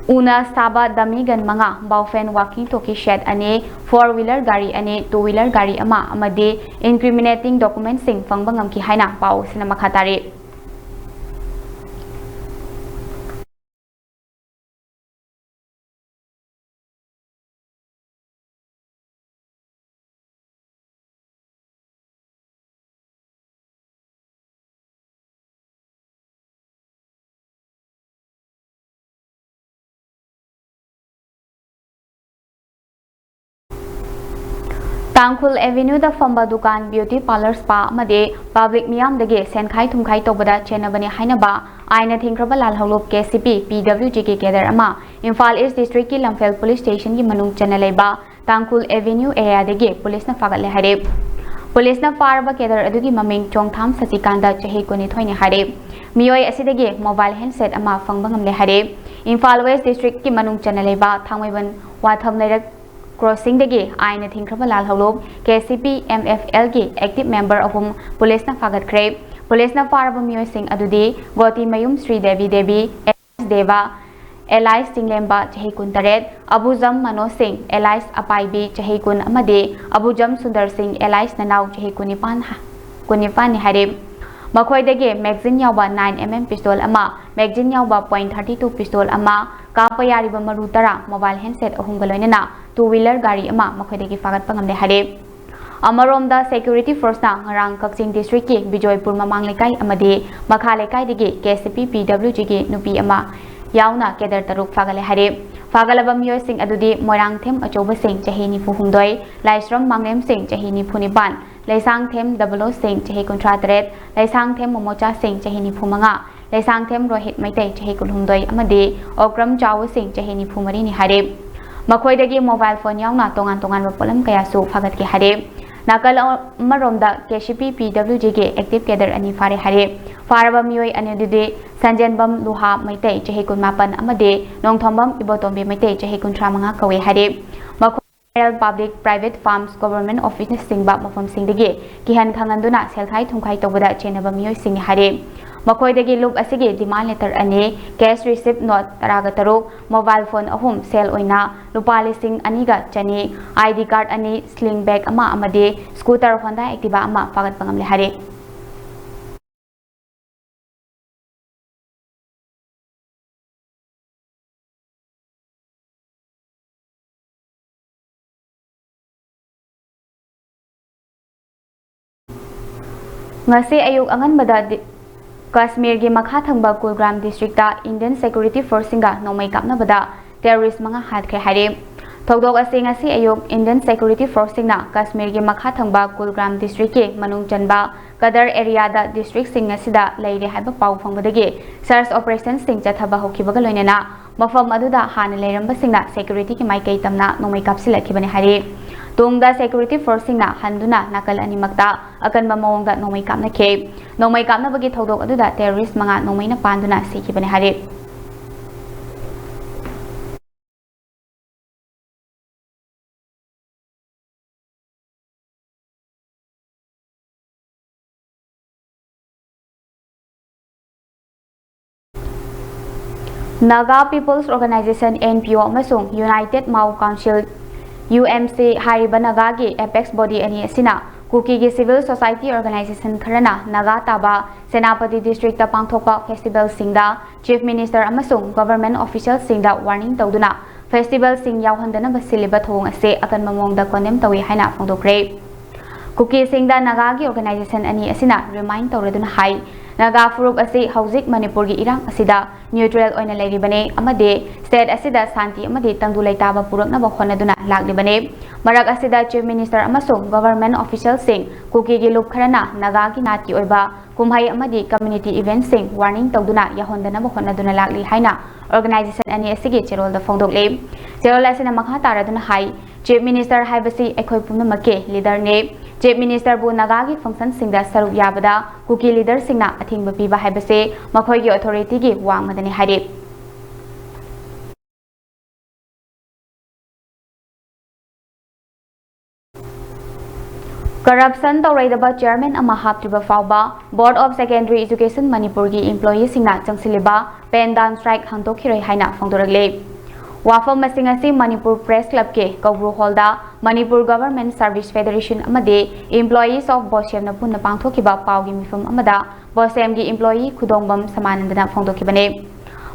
ꯎꯅ ꯁꯥꯕ dummy gun ꯃꯉꯥ, ꯕꯥꯎꯐꯦꯟ walkie talkie set ꯑꯅꯤ, four wheeler ꯒꯥꯔꯤ ꯑꯅꯤ, two wheeler ꯒꯥꯔꯤ ꯑꯃ ꯑꯃꯗꯤ incriminating documentꯁꯤꯡ ꯐꯪꯕ ꯉꯝꯈꯤ ꯍꯥꯏꯅ ꯄꯥꯎ ꯑꯁꯤꯅ ꯃꯈꯥ ꯇꯥꯔꯤ꯫ ꯇꯥꯡꯈꯨꯜ ꯑꯦꯚꯦꯅ꯭ꯌꯨꯗ ꯐꯝꯕ ꯗꯨꯀꯥꯟ, ꯕ꯭ꯌꯨꯇꯤ ꯄꯥꯔꯂꯔ, ꯁ꯭ꯄꯥ ꯑꯃꯗꯤ ꯄꯕ꯭ꯂꯤꯛ ꯃꯤꯌꯥꯝꯗꯒꯤ ꯁꯦꯟꯈꯥꯏ ꯊꯨꯝꯈꯥꯏ ꯇꯧꯕꯗ ꯆꯦꯟꯅꯕꯅꯤ ꯍꯥꯏꯅꯕ ꯑꯥꯏꯟꯅ ꯊꯤꯡꯈ꯭ꯔꯕ ꯂꯥꯜꯍꯧꯂꯨꯞ ꯀꯦ ꯁꯤ ꯄꯤ ꯄꯤ ꯗꯕ꯭ꯂꯤꯎ ꯖꯤꯒꯤ ꯀꯦꯗꯔ ꯑꯃ ꯏꯝꯐꯥꯜ ꯏꯁ ꯗꯤꯁꯇ꯭ꯔꯤꯛꯀꯤ ꯂꯝꯐꯦꯜ ꯄꯨꯂꯤꯁ ꯁ꯭ꯇꯦꯁꯟꯒꯤ ꯃꯅꯨꯡ ꯆꯟꯅ ꯂꯩꯕ ꯇꯥꯡꯈꯨꯜ ꯑꯦꯚꯦꯅ꯭ꯌꯨ ꯑꯦꯔꯤꯌꯥꯗꯒꯤ ꯄꯨꯂꯤꯁꯅ ꯐꯥꯒꯠꯂꯦ ꯍꯥꯏꯔꯦ꯫ ꯄꯨꯂꯤꯁꯅ ꯐꯥꯔꯕ ꯀꯦꯗꯔ ꯑꯗꯨꯒꯤ ꯃꯃꯤꯡ ꯆꯣꯡꯊꯥꯝ ꯁꯆꯤꯀꯥꯟꯇ, ꯆꯍꯤ ꯀꯨꯟꯅꯤꯊꯣꯏꯅꯤ ꯍꯥꯏꯔꯦ꯫ ꯃꯤꯑꯣꯏ ꯑꯁꯤꯗꯒꯤ ꯃꯣꯕꯥꯏꯜ ꯍꯦꯟꯁꯦꯠ ꯑꯃ ꯐꯪꯕ ꯉꯝꯂꯦ ꯍꯥꯏꯔꯦ꯫ ꯏꯝꯐꯥꯜ ꯋꯦꯁ ꯗꯤꯁꯇ꯭ꯔꯤꯛꯀꯤ ꯃꯅꯨꯡ ꯆꯟꯅ ꯂꯩꯕ ꯊꯥꯡꯃꯩꯕꯟ ꯋꯥꯊꯝ ꯂꯩꯔꯛ ꯀ꯭ꯔꯣꯁꯤꯡꯗꯒꯤ ꯑꯥꯏꯟꯅ ꯊꯤꯡꯈ꯭ꯔꯕ ꯂꯥꯜꯍꯧꯂꯨꯞ K C P M F ꯑꯦꯜꯒꯤ ꯑꯦꯛꯇꯤꯚ ꯃꯦꯝꯕꯔ ꯑꯍꯨꯝ ꯄꯨꯂꯤꯁꯅ ꯐꯥꯒꯠꯈ꯭ꯔꯦ꯫ ꯄꯨꯂꯤꯁꯅ ꯐꯥꯔꯕ ꯃꯤꯑꯣꯏꯁꯤꯡ ꯑꯗꯨꯗꯤ ꯒꯣꯇꯤꯃꯌꯨꯝ ꯁ꯭ꯔꯤꯗꯦꯕꯤ ꯗꯦꯕꯤ, ꯑꯦꯂꯥꯏꯁ ꯗꯦꯕ, ꯑꯦꯂꯥꯏꯁ ꯆꯤꯡꯂꯦꯝꯕ, ꯆꯍꯤ ꯀꯨꯟꯇꯔꯦꯠ, ꯑꯕꯨꯖꯝ ꯃꯅꯣꯖ ꯁꯤꯡ, ꯑꯦꯂꯥꯏꯁ ꯑꯄꯥꯏꯕꯤ, ꯆꯍꯤ ꯀꯨꯟ, ꯑꯃꯗꯤ ꯑꯕꯨꯖꯝ ꯁꯨꯟꯗꯔ ꯁꯤꯡ, ꯑꯦꯂꯥꯏꯁ ꯅꯅꯥꯎ, ꯆꯍꯤ ꯀꯨꯟꯅꯤꯄꯥꯟ ꯍꯥ-, ꯀꯨꯟꯅꯤꯄꯥꯟꯅꯤ ꯍꯥꯏꯔꯦ꯫ ꯃꯈꯣꯏꯗꯒꯤ ꯃꯦꯒꯖꯤꯟ ꯌꯥꯎꯕ ꯅꯥꯏꯟ ꯑꯦꯝ ꯑꯦꯝ ꯄꯤꯁꯇꯣꯜ ꯑꯃ, ꯃꯦꯒꯖꯤꯟ ꯌꯥꯎꯕ ꯄꯣꯏꯟ ꯊꯥꯔꯇꯤ ꯇꯨ ꯄꯤꯁꯇꯣꯜ ꯑꯃ, ꯀꯥꯞꯄ ꯌꯥꯔꯤꯕ ꯃꯔꯨ ꯇꯔꯥ, ꯃꯣꯕꯥꯏꯜ ꯍꯦꯟꯁꯦꯠ ꯑꯍꯨꯝꯒ ꯂꯣꯏꯅꯅ ꯇꯨ ꯋꯤꯂꯔ ꯒꯥꯔꯤ ꯑꯃ ꯃꯈꯣꯏꯗꯒꯤ ꯐꯥꯒꯠꯄ ꯉꯝꯂꯦ ꯍꯥꯏꯔꯦ꯫ ꯑꯃꯔꯣꯝꯗ, ꯁꯦꯀ꯭ꯌꯨꯔꯤꯇꯤ ꯐꯣꯔꯁꯅ ꯉꯔꯥꯡ ꯀꯛꯆꯤꯡ ꯗꯤꯁꯇ꯭ꯔꯤꯛꯀꯤ ꯕꯤꯖꯣꯏꯄꯨꯔ ꯃꯃꯥꯡ ꯂꯩꯀꯥꯏ ꯑꯃꯗꯤ ꯃꯈꯥ ꯂꯩꯀꯥꯏꯗꯒꯤ ꯀꯦ ꯁꯤ ꯄꯤ ꯄꯤ ꯗꯕ꯭ꯂꯤꯎ ꯖꯤꯒꯤ ꯅꯨꯄꯤ ꯑꯃ ꯌꯥꯎꯅ ꯀꯦꯗꯔ ꯇꯔꯨꯛ ꯐꯥꯒꯠꯂꯦ ꯍꯥꯏꯔꯦ꯫ ꯐꯥꯒꯠꯂꯕ ꯃꯤꯑꯣꯏꯁꯤꯡ ꯑꯗꯨꯗꯤ ꯃꯣꯏꯔꯥꯡꯊꯦꯝ ꯑꯆꯧꯕ ꯁꯤꯡ, ꯆꯍꯤ ꯅꯤꯐꯨ ꯍꯨꯝꯗꯣꯏ, ꯂꯥꯏꯁ꯭ꯔꯝ ꯃꯥꯡꯂꯦꯝ ꯁꯤꯡ, ꯆꯍꯤ ꯅꯤꯐꯨ ꯅꯤꯄꯥꯟ, ꯂꯩꯁꯥꯡꯊꯦꯝ ꯗꯕꯂꯣ ꯁꯤꯡ, ꯆꯍꯤ ꯀꯨꯟꯊ꯭ꯔꯥ ꯇꯔꯦꯠ, ꯂꯩꯁꯥꯡꯊꯦꯝ ꯃꯣꯃꯣꯆꯥ ꯁꯤꯡ, ꯆꯍꯤ ꯅꯤꯐꯨ ꯃꯉꯥ, ꯂꯩꯁꯥꯡꯊꯦꯝ ꯔꯣꯍꯤꯠ ꯃꯩꯇꯩ, ꯆꯍꯤ ꯀꯨꯟꯍꯨꯝꯗꯣꯏ, ꯑꯃꯗꯤ ꯑꯣꯀ꯭ꯔꯝ ꯆꯥꯎꯕ ꯁꯤꯡ, ꯆꯍꯤ ꯅꯤꯐꯨ ꯃꯔꯤꯅꯤ ꯍꯥꯏꯔꯦ꯫ ꯃꯈꯣꯏꯗꯒꯤ ꯃꯣꯕꯥꯏꯜ ꯐꯣꯟ ꯌꯥꯎꯅ ꯇꯣꯉꯥꯟ ꯇꯣꯉꯥꯟꯕ ꯄꯣꯠꯂꯝ ꯀꯌꯥꯁꯨ ꯐꯥꯒꯠꯈꯤ ꯍꯥꯏꯔꯦ꯫ ꯅꯥꯀꯜ ꯑꯃꯔꯣꯝꯗ, ꯀꯦ ꯁꯤ ꯄꯤ ꯄꯤ ꯗꯕ꯭ꯂꯤꯎ ꯖꯤꯒꯤ ꯑꯦꯛꯇꯤꯚ ꯀꯦꯗꯔ ꯑꯅꯤ ꯐꯥꯔꯦ ꯍꯥꯏꯔꯦ꯫ ꯐꯥꯔꯕ ꯃꯤꯑꯣꯏ ꯑꯅꯤ ꯑꯗꯨꯗꯤ ꯁꯟꯖꯦꯟꯕꯝ ꯂꯨꯍꯥ ꯃꯩꯇꯩ, ꯆꯍꯤ ꯀꯨꯟꯃꯥꯄꯟ, ꯑꯃꯗꯤ ꯅꯣꯡꯊꯣꯝꯕꯝ ꯏꯕꯣꯇꯣꯝꯕꯤ ꯃꯩꯇꯩ, ꯆꯍꯤ ꯀꯨꯟꯊ꯭ꯔꯥ ꯃꯉꯥ ꯀꯧꯏ ꯍꯥꯏꯔꯦ꯫ ꯃꯈꯣꯏ federal public private farms government ꯑꯣꯐꯤꯁꯅꯆꯤꯡꯕ ꯃꯐꯝꯁꯤꯡꯗꯒꯤ ꯀꯤꯍꯟ ꯈꯪꯍꯟꯗꯨꯅ ꯁꯦꯜꯈꯥꯏ ꯊꯨꯝꯈꯥꯏ ꯇꯧꯕꯗ ꯆꯦꯟꯅꯕ ꯃꯤꯑꯣꯏꯁꯤꯡꯅꯤ ꯍꯥꯏꯔꯦ꯫ ꯃꯈꯣꯏꯗꯒꯤ ꯂꯨꯞ ꯑꯁꯤꯒꯤ ꯗꯤꯃꯥꯟ ꯂꯦꯇꯔ ꯑꯅꯤ, ꯀꯦꯁ ꯔꯤꯁꯤꯞ ꯅꯣꯠ ꯇꯔꯥꯒ ꯇꯔꯨꯛ, ꯃꯣꯕꯥꯏꯜ ꯐꯣꯟ ꯑꯍꯨꯝ, ꯁꯦꯜ ꯑꯣꯏꯅ ꯂꯨꯄꯥ ꯂꯤꯁꯤꯡ ꯑꯅꯤꯒ ꯆꯅꯤ, ꯑꯥꯏ ꯗꯤ ꯀꯥꯔꯗ ꯑꯅꯤ, ꯁ꯭ꯂꯤꯡ ꯕꯦꯒ ꯑꯃ ꯑꯃꯗꯤ ꯁ꯭ꯀꯨꯇꯔ ꯍꯣꯟꯗꯥ ꯑꯦꯛꯇꯤꯚꯥ ꯑꯃ ꯐꯥꯒꯠꯄ ꯉꯝꯂꯦ ꯍꯥꯏꯔꯦ꯫ ꯉꯁꯤ ꯑꯌꯨꯛ ꯑꯉꯟꯕꯗ ꯗꯤ-, ꯀꯥꯁꯃꯤꯔꯒꯤ ꯃꯈꯥ ꯊꯪꯕ ꯀꯨꯜꯒ꯭ꯔꯥꯝ ꯗꯤꯁꯇ꯭ꯔꯤꯛꯇ ꯏꯟꯗꯤꯌꯟ ꯁꯦꯀ꯭ꯌꯨꯔꯤꯇꯤ ꯐꯣꯔꯁꯁꯤꯡꯒ ꯅꯣꯡꯃꯩ ꯀꯥꯞꯅꯕꯗ ꯇꯦꯔꯣꯔꯤꯁ ꯃꯉꯥ ꯍꯥꯠꯈ꯭ꯔꯦ ꯍꯥꯏꯔꯦ꯫ ꯊꯧꯗꯣꯛ ꯑꯁꯤ ꯉꯁꯤ ꯑꯌꯨꯛ Indian Security Forceꯁꯤꯡꯅ ꯀꯥꯁꯃꯤꯔꯒꯤ ꯃꯈꯥ ꯊꯪꯕ ꯀꯨꯜꯒ꯭ꯔꯥꯝ districtꯀꯤ ꯃꯅꯨꯡ ꯆꯟꯕ ꯀꯗꯔ areaꯗ districtꯁꯤꯡ ꯑꯁꯤꯗ ꯂꯩꯔꯦ ꯍꯥꯏꯕ ꯄꯥꯎ ꯐꯪꯕꯗꯒꯤ search operationꯁꯤꯡ ꯆꯠꯊꯕ ꯍꯧꯈꯤꯕꯒ ꯂꯣꯏꯅꯅ ꯃꯐꯝ ꯑꯗꯨꯗ ꯍꯥꯟꯅ ꯂꯩꯔꯝꯕꯁꯤꯡꯅ securityꯒꯤ ꯃꯥꯏꯀꯩ ꯇꯝꯅ ꯅꯣꯡꯃꯩ ꯀꯥꯞꯁꯤꯜꯂꯛꯈꯤꯕꯅꯤ ꯍꯥꯏꯔꯤ꯫ ꯇꯨꯡꯗ Security Forceꯁꯤꯡꯅ ꯍꯟꯗꯨꯅ ꯅꯥꯀꯜ ꯑꯅꯤꯃꯛꯇ ꯑꯀꯟꯕ ꯃꯑꯣꯡꯗ ꯅꯣꯡꯃꯩ ꯀꯥꯞꯅꯈꯤ꯫ ꯅꯣꯡꯃꯩ ꯀꯥꯞꯅꯕꯒꯤ ꯊꯧꯗꯣꯛ ꯑꯗꯨꯗ terrorist ꯃꯉꯥ ꯅꯣꯡꯃꯩꯅ ꯄꯥꯟꯗꯨꯅ ꯁꯤꯈꯤꯕꯅꯤ ꯍꯥꯏꯔꯤ꯫ Naga People's Organization, NPO, ꯑꯃꯁꯨꯡ United Mao Council, UMC, ꯍꯥꯏꯔꯤꯕ ꯅꯥꯒꯥꯒꯤ apex body ꯑꯅꯤ ꯑꯁꯤꯅ ꯀꯨꯀꯤꯒꯤ civil society organization ꯈꯔꯅ ꯅꯥꯒꯥ ꯇꯥꯕ ꯁꯦꯅꯥꯄꯇꯤ districtꯇ ꯄꯥꯡꯊꯣꯛꯄ festivalꯁꯤꯡꯗ Chief Minister ꯑꯃꯁꯨꯡ government officialꯁꯤꯡꯗ warning ꯇꯧꯗꯨꯅ festivalꯁꯤꯡ ꯌꯥꯎꯍꯟꯗꯅꯕ ꯁꯤꯜꯂꯤꯕ ꯊꯧꯑꯣꯡ ꯑꯁꯤ ꯑꯀꯟꯕ ꯃꯑꯣꯡꯗ condemn ꯇꯧꯏ ꯍꯥꯏꯅ ꯐꯣꯡꯗꯣꯛꯈ꯭ꯔꯦ꯫ ꯀꯨꯀꯤꯁꯤꯡꯗ ꯅꯥꯒꯥꯒꯤ organization ꯑꯅꯤ ꯑꯁꯤꯅ remind ꯇꯧꯔꯗꯨꯅ ꯍꯥꯏ, ꯅꯥꯒꯥ ꯐꯨꯔꯨꯞ ꯑꯁꯤ ꯍꯧꯖꯤꯛ ꯃꯅꯤꯄꯨꯔꯒꯤ ꯏꯔꯥꯡ ꯑꯁꯤꯗ neutral ꯑꯣꯏꯅ ꯂꯩꯔꯤꯕꯅꯤ ꯑꯃꯗꯤ state ꯑꯁꯤꯗ ꯁꯥꯟꯇꯤ ꯑꯃꯗꯤ ꯇꯪꯗꯨ ꯂꯩꯇꯥꯕ ꯄꯨꯔꯛꯅꯕ ꯍꯣꯠꯅꯗꯨꯅ ꯂꯥꯛꯂꯤꯕꯅꯤ꯫ ꯃꯔꯛ ꯑꯁꯤꯗ Chief Minister ꯑꯃꯁꯨꯡ government officialꯁꯤꯡ ꯀꯨꯀꯤꯒꯤ ꯂꯨꯞ ꯈꯔꯅ ꯅꯥꯒꯥꯒꯤ ꯅꯥꯠꯀꯤ ꯑꯣꯏꯕ ꯀꯨꯝꯍꯩ ꯑꯃꯗꯤ community eventꯁꯤꯡ warning ꯇꯧꯗꯨꯅ ꯌꯥꯎꯍꯟꯗꯅꯕ ꯍꯣꯠꯅꯗꯨꯅ ꯂꯥꯛꯂꯤ ꯍꯥꯏꯅ organization ꯑꯅꯤ ꯑꯁꯤꯒꯤ ꯆꯦꯔꯣꯜꯗ ꯐꯣꯡꯗꯣꯛꯂꯤ꯫ ꯆꯦꯔꯣꯜ ꯑꯁꯤꯅ ꯃꯈꯥ ꯇꯥꯔꯗꯨꯅ ꯍꯥꯏ, Chief Minister ꯍꯥꯏꯕꯁꯤ ꯑꯩꯈꯣꯏ ꯄꯨꯝꯅꯃꯛꯀꯤ leaderꯅꯤ꯫ Chief Ministerꯕꯨ ꯅꯥꯒꯥꯒꯤ functionꯁꯤꯡꯗ ꯁꯔꯨꯛ ꯌꯥꯕꯗ ꯀꯨꯀꯤ leaderꯁꯤꯡꯅ ꯑꯊꯤꯡꯕ ꯄꯤꯕ ꯍꯥꯏꯕꯁꯤ ꯃꯈꯣꯏꯒꯤ authorityꯒꯤ ꯋꯥꯡꯃꯗꯅꯤ ꯍꯥꯏꯔꯤ꯫ Corruption ꯇꯧꯔꯣꯏꯗꯕ chairman ꯑꯃ ꯍꯥꯞꯇ꯭ꯔꯤꯕ ꯐꯥꯎꯕ Board of Secondary Education ꯃꯅꯤꯄꯨꯔꯒꯤ employeeꯁꯤꯡꯅ ꯆꯪꯁꯤꯜꯂꯤꯕ pen down strike ꯍꯥꯡꯗꯣꯛꯈꯤꯔꯣꯏ ꯍꯥꯏꯅ ꯐꯣꯡꯗꯣꯔꯛꯂꯤ꯫ ꯋꯥꯐꯝ ꯑꯁꯤꯡ ꯑꯁꯤ ꯃꯅꯤꯄꯨꯔ Press Clubꯀꯤ ꯀꯧꯕ꯭ꯔꯨ hallꯗ Manipur Government Service Federation ꯑꯃꯗꯤ Employees of BOSEMꯅ ꯄꯨꯟꯅ ꯄꯥꯡꯊꯣꯛꯈꯤꯕ ꯄꯥꯎꯒꯤ ꯃꯤꯐꯝ ꯑꯃꯗ BOSEMꯒꯤ employee ꯈꯨꯗꯣꯡꯕꯝ ꯁꯃꯥꯅꯟꯗꯅ ꯐꯣꯡꯗꯣꯛꯈꯤꯕꯅꯤ꯫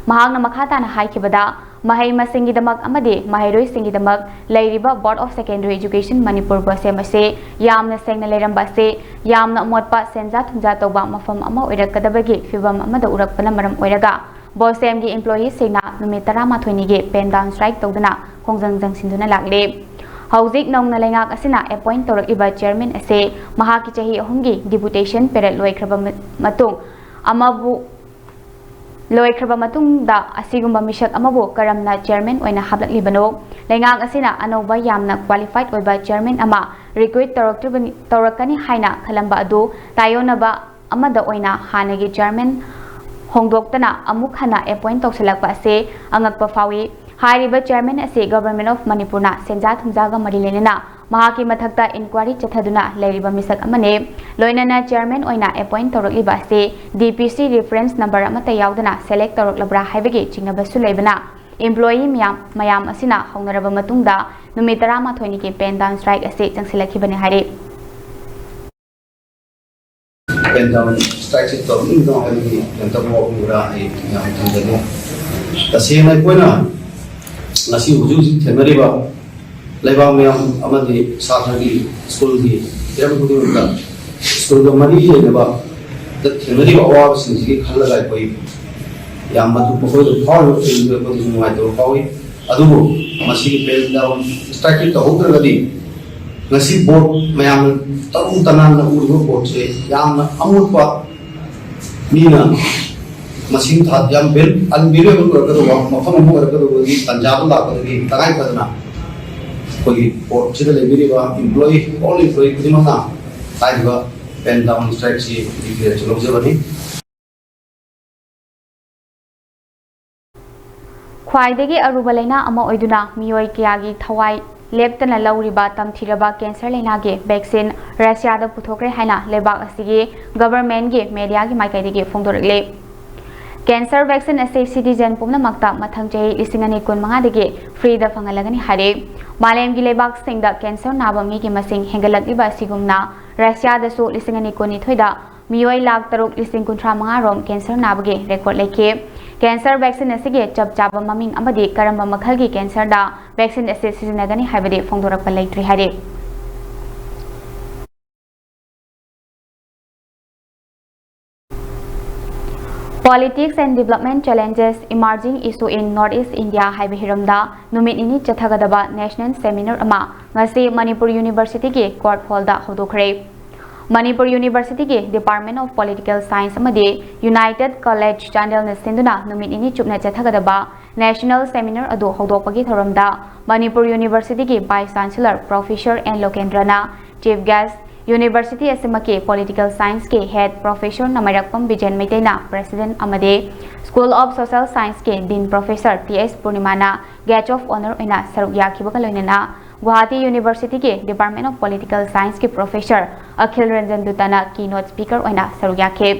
ꯃꯍꯥꯛꯅ ꯃꯈꯥ ꯇꯥꯅ ꯍꯥꯏꯈꯤꯕꯗ, ꯃꯍꯩ ꯃꯁꯤꯡꯒꯤꯗꯃꯛ ꯑꯃꯗꯤ ꯃꯍꯩꯔꯣꯏꯁꯤꯡꯒꯤꯗꯃꯛ ꯂꯩꯔꯤꯕ Board of Secondary Education Manipur BOSEM ꯑꯁꯤ ꯌꯥꯝꯅ ꯁꯦꯡꯅ ꯂꯩꯔꯝꯕ ꯑꯁꯤ ꯌꯥꯝꯅ ꯑꯃꯣꯠꯄ ꯁꯦꯟꯖꯥ ꯊꯨꯝꯖꯥ ꯇꯧꯕ ꯃꯐꯝ ꯑꯃ ꯑꯣꯏꯔꯛꯀꯗꯕꯒꯤ ꯐꯤꯚꯝ ꯑꯃꯗ ꯎꯔꯛꯄꯅ ꯃꯔꯝ ꯑꯣꯏꯔꯒ ꯕꯣꯁꯦꯝꯒꯤ ꯏꯝꯄ꯭ꯂꯣꯌꯤꯁꯤꯡꯅ ꯅꯨꯃꯤꯠ ꯇꯔꯥꯃꯥꯊꯣꯏꯅꯤꯒꯤ ꯄꯦꯟ ꯗꯥꯎꯟ ꯁ꯭ꯇ꯭ꯔꯥꯏꯛ ꯇꯧꯗꯨꯅ ꯈꯣꯡꯖꯪ ꯆꯪꯁꯤꯟꯗꯨꯅ ꯂꯥꯛꯂꯤ꯫ ꯍꯧꯖꯤꯛ ꯅꯧꯅ ꯂꯩꯉꯥꯛ ꯑꯁꯤꯅ ꯑꯦꯄꯣꯏꯟꯠ ꯇꯧꯔꯛꯂꯤꯕ ꯆꯤꯌꯔꯃꯦꯟ ꯑꯁꯤ ꯃꯍꯥꯛꯀꯤ ꯆꯍꯤ ꯑꯍꯨꯝꯒꯤ ꯗꯤꯄꯨꯇꯦꯁꯟ ꯄꯦꯔꯦꯗ ꯂꯣꯏꯈ꯭ꯔꯕ ꯃ-, ꯃꯇꯨꯡ ꯑꯃꯕꯨ, ꯂꯣꯏꯈ꯭ꯔꯕ ꯃꯇꯨꯡꯗ ꯑꯁꯤꯒꯨꯝꯕ ꯃꯤꯁꯛ ꯑꯃꯕꯨ ꯀꯔꯝꯅ ꯆꯤꯌꯔꯃꯦꯟ ꯑꯣꯏꯅ ꯍꯥꯞꯂꯛꯂꯤꯕꯅꯣ? ꯂꯩꯉꯥꯛ ꯑꯁꯤꯅ ꯑꯅꯧꯕ ꯌꯥꯝꯅ ꯀ꯭ꯋꯥꯂꯤꯐꯥꯏꯗ ꯑꯣꯏꯕ ꯆꯤꯌꯔꯃꯦꯟ ꯑꯃ ꯔꯤꯀ꯭ꯔꯨꯏꯠ ꯇꯧꯔꯛꯇ꯭ꯔꯤꯕꯅꯤ, ꯇꯧꯔꯛꯀꯅꯤ ꯍꯥꯏꯅ ꯈꯜꯂꯝꯕ ꯑꯗꯨ ꯇꯥꯏꯑꯣꯟꯅꯕ ꯑꯃꯗ ꯑꯣꯏꯅ ꯍꯥꯟꯅꯒꯤ ꯆꯤꯌꯔꯃꯦꯟ ꯍꯣꯡꯗꯣꯛꯇꯅ ꯑꯃꯨꯛ ꯍꯟꯅ ꯑꯦꯄꯣꯏꯟꯠ ꯇꯧꯁꯤꯜꯂꯛꯄ ꯑꯁꯤ ꯑꯉꯛꯄ ꯐꯥꯎꯏ꯫ ꯍꯥꯏꯔꯤꯕ ꯆꯤꯌꯔꯃꯦꯟ ꯑꯁꯤ ꯒꯚꯔꯟꯃꯦꯟꯠ ꯑꯣꯐ ꯃꯅꯤꯄꯨꯔꯅ ꯁꯦꯟꯖꯥ ꯊꯨꯝꯖꯥꯒ ꯃꯔꯤ ꯂꯩꯅꯅ ꯃꯍꯥꯛꯀꯤ ꯃꯊꯛꯇ ꯏꯟꯀ꯭ꯋꯥꯏꯔꯤ ꯆꯠꯊꯗꯨꯅ ꯂꯩꯔꯤꯕ ꯃꯤꯁꯛ ꯑꯃꯅꯤ꯫ ꯂꯣꯏꯅꯅ ꯆꯤꯌꯔꯃꯦꯟ ꯑꯣꯏꯅ ꯑꯦꯄꯣꯏꯟꯠ ꯇꯧꯔꯛꯂꯤꯕ ꯑꯁꯤ ꯗꯤ ꯄꯤ ꯁꯤ ꯔꯤꯐꯔꯦꯟꯁ ꯅꯝꯕꯔ ꯑꯃꯠꯇ ꯌꯥꯎꯗꯅ ꯁꯦꯂꯦꯛ ꯇꯧꯔꯛꯂꯕ꯭ꯔꯥ ꯍꯥꯏꯕꯒꯤ ꯆꯤꯡꯅꯕꯁꯨ ꯂꯩꯕꯅ, ꯏꯝꯄ꯭ꯂꯣꯌꯤ ꯃꯌꯥꯝ, ꯃꯌꯥꯝ ꯑꯁꯤꯅ ꯍꯧꯅꯔꯕ ꯃꯇꯨꯡꯗ ꯅꯨꯃꯤꯠ ꯇꯔꯥꯃꯥꯊꯣꯏꯅꯤꯒꯤ ꯄꯦꯟ ꯗꯥꯎꯟ ꯁ꯭ꯇ꯭ꯔꯥꯏꯛ ꯑꯁꯤ ꯆꯪꯁꯤꯜꯂꯛꯈꯤꯕꯅꯤ ꯍꯥꯏꯔꯤ꯫ ꯄꯦꯟ ꯗꯥꯎꯟ ꯁ꯭ꯇ꯭ꯔꯥꯏꯛꯁꯤ ꯇꯧꯅꯤꯡꯗꯅ ꯍꯥꯏꯕꯒꯤ ꯀꯩꯅꯣ ꯇꯧꯕ ꯍꯧꯈꯤꯕ꯭ꯔꯥ ꯑꯩ ꯌꯥꯝ ꯊꯝꯖꯒꯦ꯫ ꯇꯁꯦꯡꯅ ꯑꯩꯈꯣꯏꯅ ꯉꯁꯤ ꯍꯧꯖꯤꯛ ꯍꯧꯖꯤꯛ ꯊꯦꯡꯅꯔꯤꯕ ꯂꯩꯕꯥꯛ ꯃꯌꯥꯝ ꯑꯃꯗꯤ ꯁꯥꯇ꯭ꯔꯒꯤ ꯁ꯭ꯀꯨꯜꯒꯤ ꯍꯤꯔꯝ ꯈꯨꯗꯤꯡꯃꯛꯇ ꯁ꯭ꯀꯨꯜꯒ ꯃꯔꯤ ꯂꯩꯅꯕ ꯊꯦꯡꯅꯔꯤꯕ ꯑꯋꯥꯕꯁꯤꯡꯁꯤꯒꯤ ꯈꯜꯂꯒ ꯑꯩꯈꯣꯏ ꯌꯥꯝ ꯃꯗꯨ ꯃꯈꯣꯏꯗ ꯐꯥꯎꯔꯤꯕ ꯐꯤꯜꯗꯨ ꯑꯩꯈꯣꯏꯗꯁꯨ ꯅꯨꯡꯉꯥꯏꯇꯕ ꯐꯥꯎꯏ꯫ ꯑꯗꯨꯕꯨ ꯃꯁꯤꯒꯤ ꯄꯦꯟ ꯗꯥꯎꯟ ꯁ꯭ꯇ꯭ꯔꯥꯏꯛꯀꯤ ꯇꯧꯍꯧꯗ꯭ꯔꯒꯗꯤ ꯉꯁꯤ ꯕꯣꯔꯗ ꯃꯌꯥꯝꯅ ꯇꯔꯨ ꯇꯅꯥꯟꯅ ꯎꯔꯤꯕ ꯕꯣꯔꯗꯁꯦ ꯌꯥꯝꯅ ꯑꯃꯣꯠꯄ, ꯃꯤꯅ ꯃꯁꯤꯡ ꯊꯥ ꯌꯥꯝ ꯚꯦꯂꯨ, ꯑꯟꯚꯦꯂꯨꯑꯦꯕꯜ ꯑꯣꯏꯔꯛꯀꯗꯧꯕ ꯃꯐꯝ ꯑꯃ ꯑꯣꯏꯔꯛꯀꯗꯧꯕꯒꯤ ꯇꯥꯟꯖꯥꯗꯨ ꯂꯥꯛꯄꯗꯒꯤ ꯇꯉꯥꯏ ꯐꯗꯅ ꯑꯩꯈꯣꯏꯒꯤ ꯕꯣꯔꯗꯁꯤꯗ ꯂꯩꯕꯤꯔꯤꯕ ꯏꯝꯄ꯭ꯂꯣꯌꯤ, ꯑꯣꯜ ꯏꯝꯄ꯭ꯂꯣꯌꯤ ꯈꯨꯗꯤꯡꯃꯛꯅ ꯍꯥꯏꯔꯤꯕ ꯄꯦꯟ ꯗꯥꯎꯟ ꯁ꯭ꯇ꯭ꯔꯥꯏꯛꯁꯤ ꯗꯤꯀ꯭ꯂꯦꯌꯔꯁꯨ ꯂꯧꯖꯕꯅꯤ꯫ ꯈ꯭ꯋꯥꯏꯗꯒꯤ ꯑꯔꯨꯕ ꯂꯩꯅꯥ ꯑꯃ ꯑꯣꯏꯗꯨꯅ ꯃꯤꯑꯣꯏ ꯀꯌꯥꯒꯤ ꯊꯋꯥꯏ ꯂꯦꯞꯇꯅ ꯂꯧꯔꯤꯕ ꯇꯝꯊꯤꯔꯕ ꯀꯦꯟꯁꯔ ꯂꯩꯅꯥꯒꯤ ꯚꯦꯛꯁꯤꯟ ꯔꯁꯤꯌꯥꯗ ꯄꯨꯊꯣꯛꯈ꯭ꯔꯦ ꯍꯥꯏꯅ ꯂꯩꯕꯥꯛ ꯑꯁꯤꯒꯤ ꯒꯚꯔꯟꯃꯦꯟꯠꯀꯤ ꯃꯦꯗꯤꯌꯥꯒꯤ ꯃꯥꯏꯀꯩꯗꯒꯤ ꯐꯣꯡꯗꯣꯔꯛꯂꯤ꯫ ꯀꯦꯟꯁꯔ ꯚꯦꯛꯁꯤꯟ ꯑꯁꯤ ꯁꯤꯇꯤꯖꯦꯟ ꯄꯨꯝꯅꯃꯛꯇ ꯃꯊꯪ ꯆꯍꯤ ꯂꯤꯁꯤꯡ ꯑꯅꯤ ꯀꯨꯟꯃꯉꯥꯗꯒꯤ ꯐ꯭ꯔꯤꯗ ꯐꯪꯍꯜꯂꯒꯅꯤ ꯍꯥꯏꯔꯤ꯫ ꯃꯥꯂꯦꯝꯒꯤ ꯂꯩꯕꯥꯛꯁꯤꯡꯗ ꯀꯦꯟꯁꯔ ꯅꯥꯕ ꯃꯤꯒꯤ ꯃꯁꯤꯡ ꯍꯦꯟꯒꯠꯂꯛꯂꯤꯕ ꯑꯁꯤꯒꯨꯝꯅ ꯔꯁꯤꯌꯥꯗꯁꯨ ꯂꯤꯁꯤꯡ ꯑꯅꯤ ꯀꯨꯟꯅꯤꯊꯣꯏꯗ ꯃꯤꯑꯣꯏ ꯂꯥꯈ ꯇꯔꯨꯛ ꯂꯤꯁꯤꯡ ꯀꯨꯟꯊ꯭ꯔꯥ ꯃꯉꯥ ꯔꯣꯝ ꯀꯦꯟꯁꯔ ꯅꯥꯕꯒꯤ ꯔꯦꯀꯣꯔꯗ ꯂꯩꯈꯤ꯫ ꯀꯦꯟꯁꯔ ꯚꯦꯛꯁꯤꯟ ꯑꯁꯤꯒꯤ ꯆꯞ ꯆꯥꯕ ꯃꯃꯤꯡ ꯑꯃꯗꯤ ꯀꯔꯝꯕ ꯃꯈꯜꯒꯤ ꯀꯦꯟꯁꯔꯗ ꯚꯦꯛꯁꯤꯟ ꯑꯁꯤ ꯁꯤꯖꯤꯟꯅꯒꯅꯤ ꯍꯥꯏꯕꯗꯤ ꯐꯣꯡꯗꯣꯔꯛꯄ ꯂꯩꯇ꯭ꯔꯤ ꯍꯥꯏꯔꯤ꯫ Politics and Development Challenges Emerging Issue in North East India ꯍꯥꯏꯕ ꯍꯤꯔꯝꯗ ꯅꯨꯃꯤꯠ ꯅꯤꯅꯤ ꯆꯠꯊꯒꯗꯕ National Seminar ꯑꯃ ꯉꯁꯤ Manipur Universityꯒꯤ Court Hallꯗ ꯍꯧꯗꯣꯛꯈ꯭ꯔꯦ꯫ Manipur Universityꯒꯤ Department of Political Science ꯑꯃꯗꯤ United College ꯆꯥꯟꯗꯦꯜꯅ ꯁꯤꯟꯗꯨꯅ ꯅꯨꯃꯤꯠ ꯅꯤꯅꯤ ꯆꯨꯞꯅ ꯆꯠꯊꯒꯗꯕ National Seminar ꯑꯗꯨ ꯍꯧꯗꯣꯛꯄꯒꯤ ꯊꯧꯔꯝꯗ ꯃꯅꯤꯄꯨꯔ Universityꯒꯤ Vice Chancellor Professor ꯑꯦꯟ ꯂꯣꯀꯦꯟꯗ꯭ꯔꯅ Chief Guest, University ꯑꯁꯤꯃꯛꯀꯤ Political Scienceꯀꯤ Head Professor ꯅꯃꯩꯔꯛꯄꯝ ꯕꯤꯖꯦꯟ ꯃꯩꯇꯩꯅ President ꯑꯃꯗꯤ School of Social Scienceꯀꯤ Dean Professor ꯇꯤ ꯑꯦꯁ ꯄꯨꯔꯅꯤꯃꯥꯅ Guest of Honour ꯑꯣꯏꯅ ꯁꯔꯨꯛ ꯌꯥꯈꯤꯕꯒ ꯂꯣꯏꯅꯅ Guwahati Universityꯒꯤ Department of Political Scienceꯀꯤ Professor ꯑꯈꯤꯜ Ranjan ꯗꯨꯇꯅ Keynote Speaker ꯑꯣꯏꯅ ꯁꯔꯨꯛ ꯌꯥꯈꯤ꯫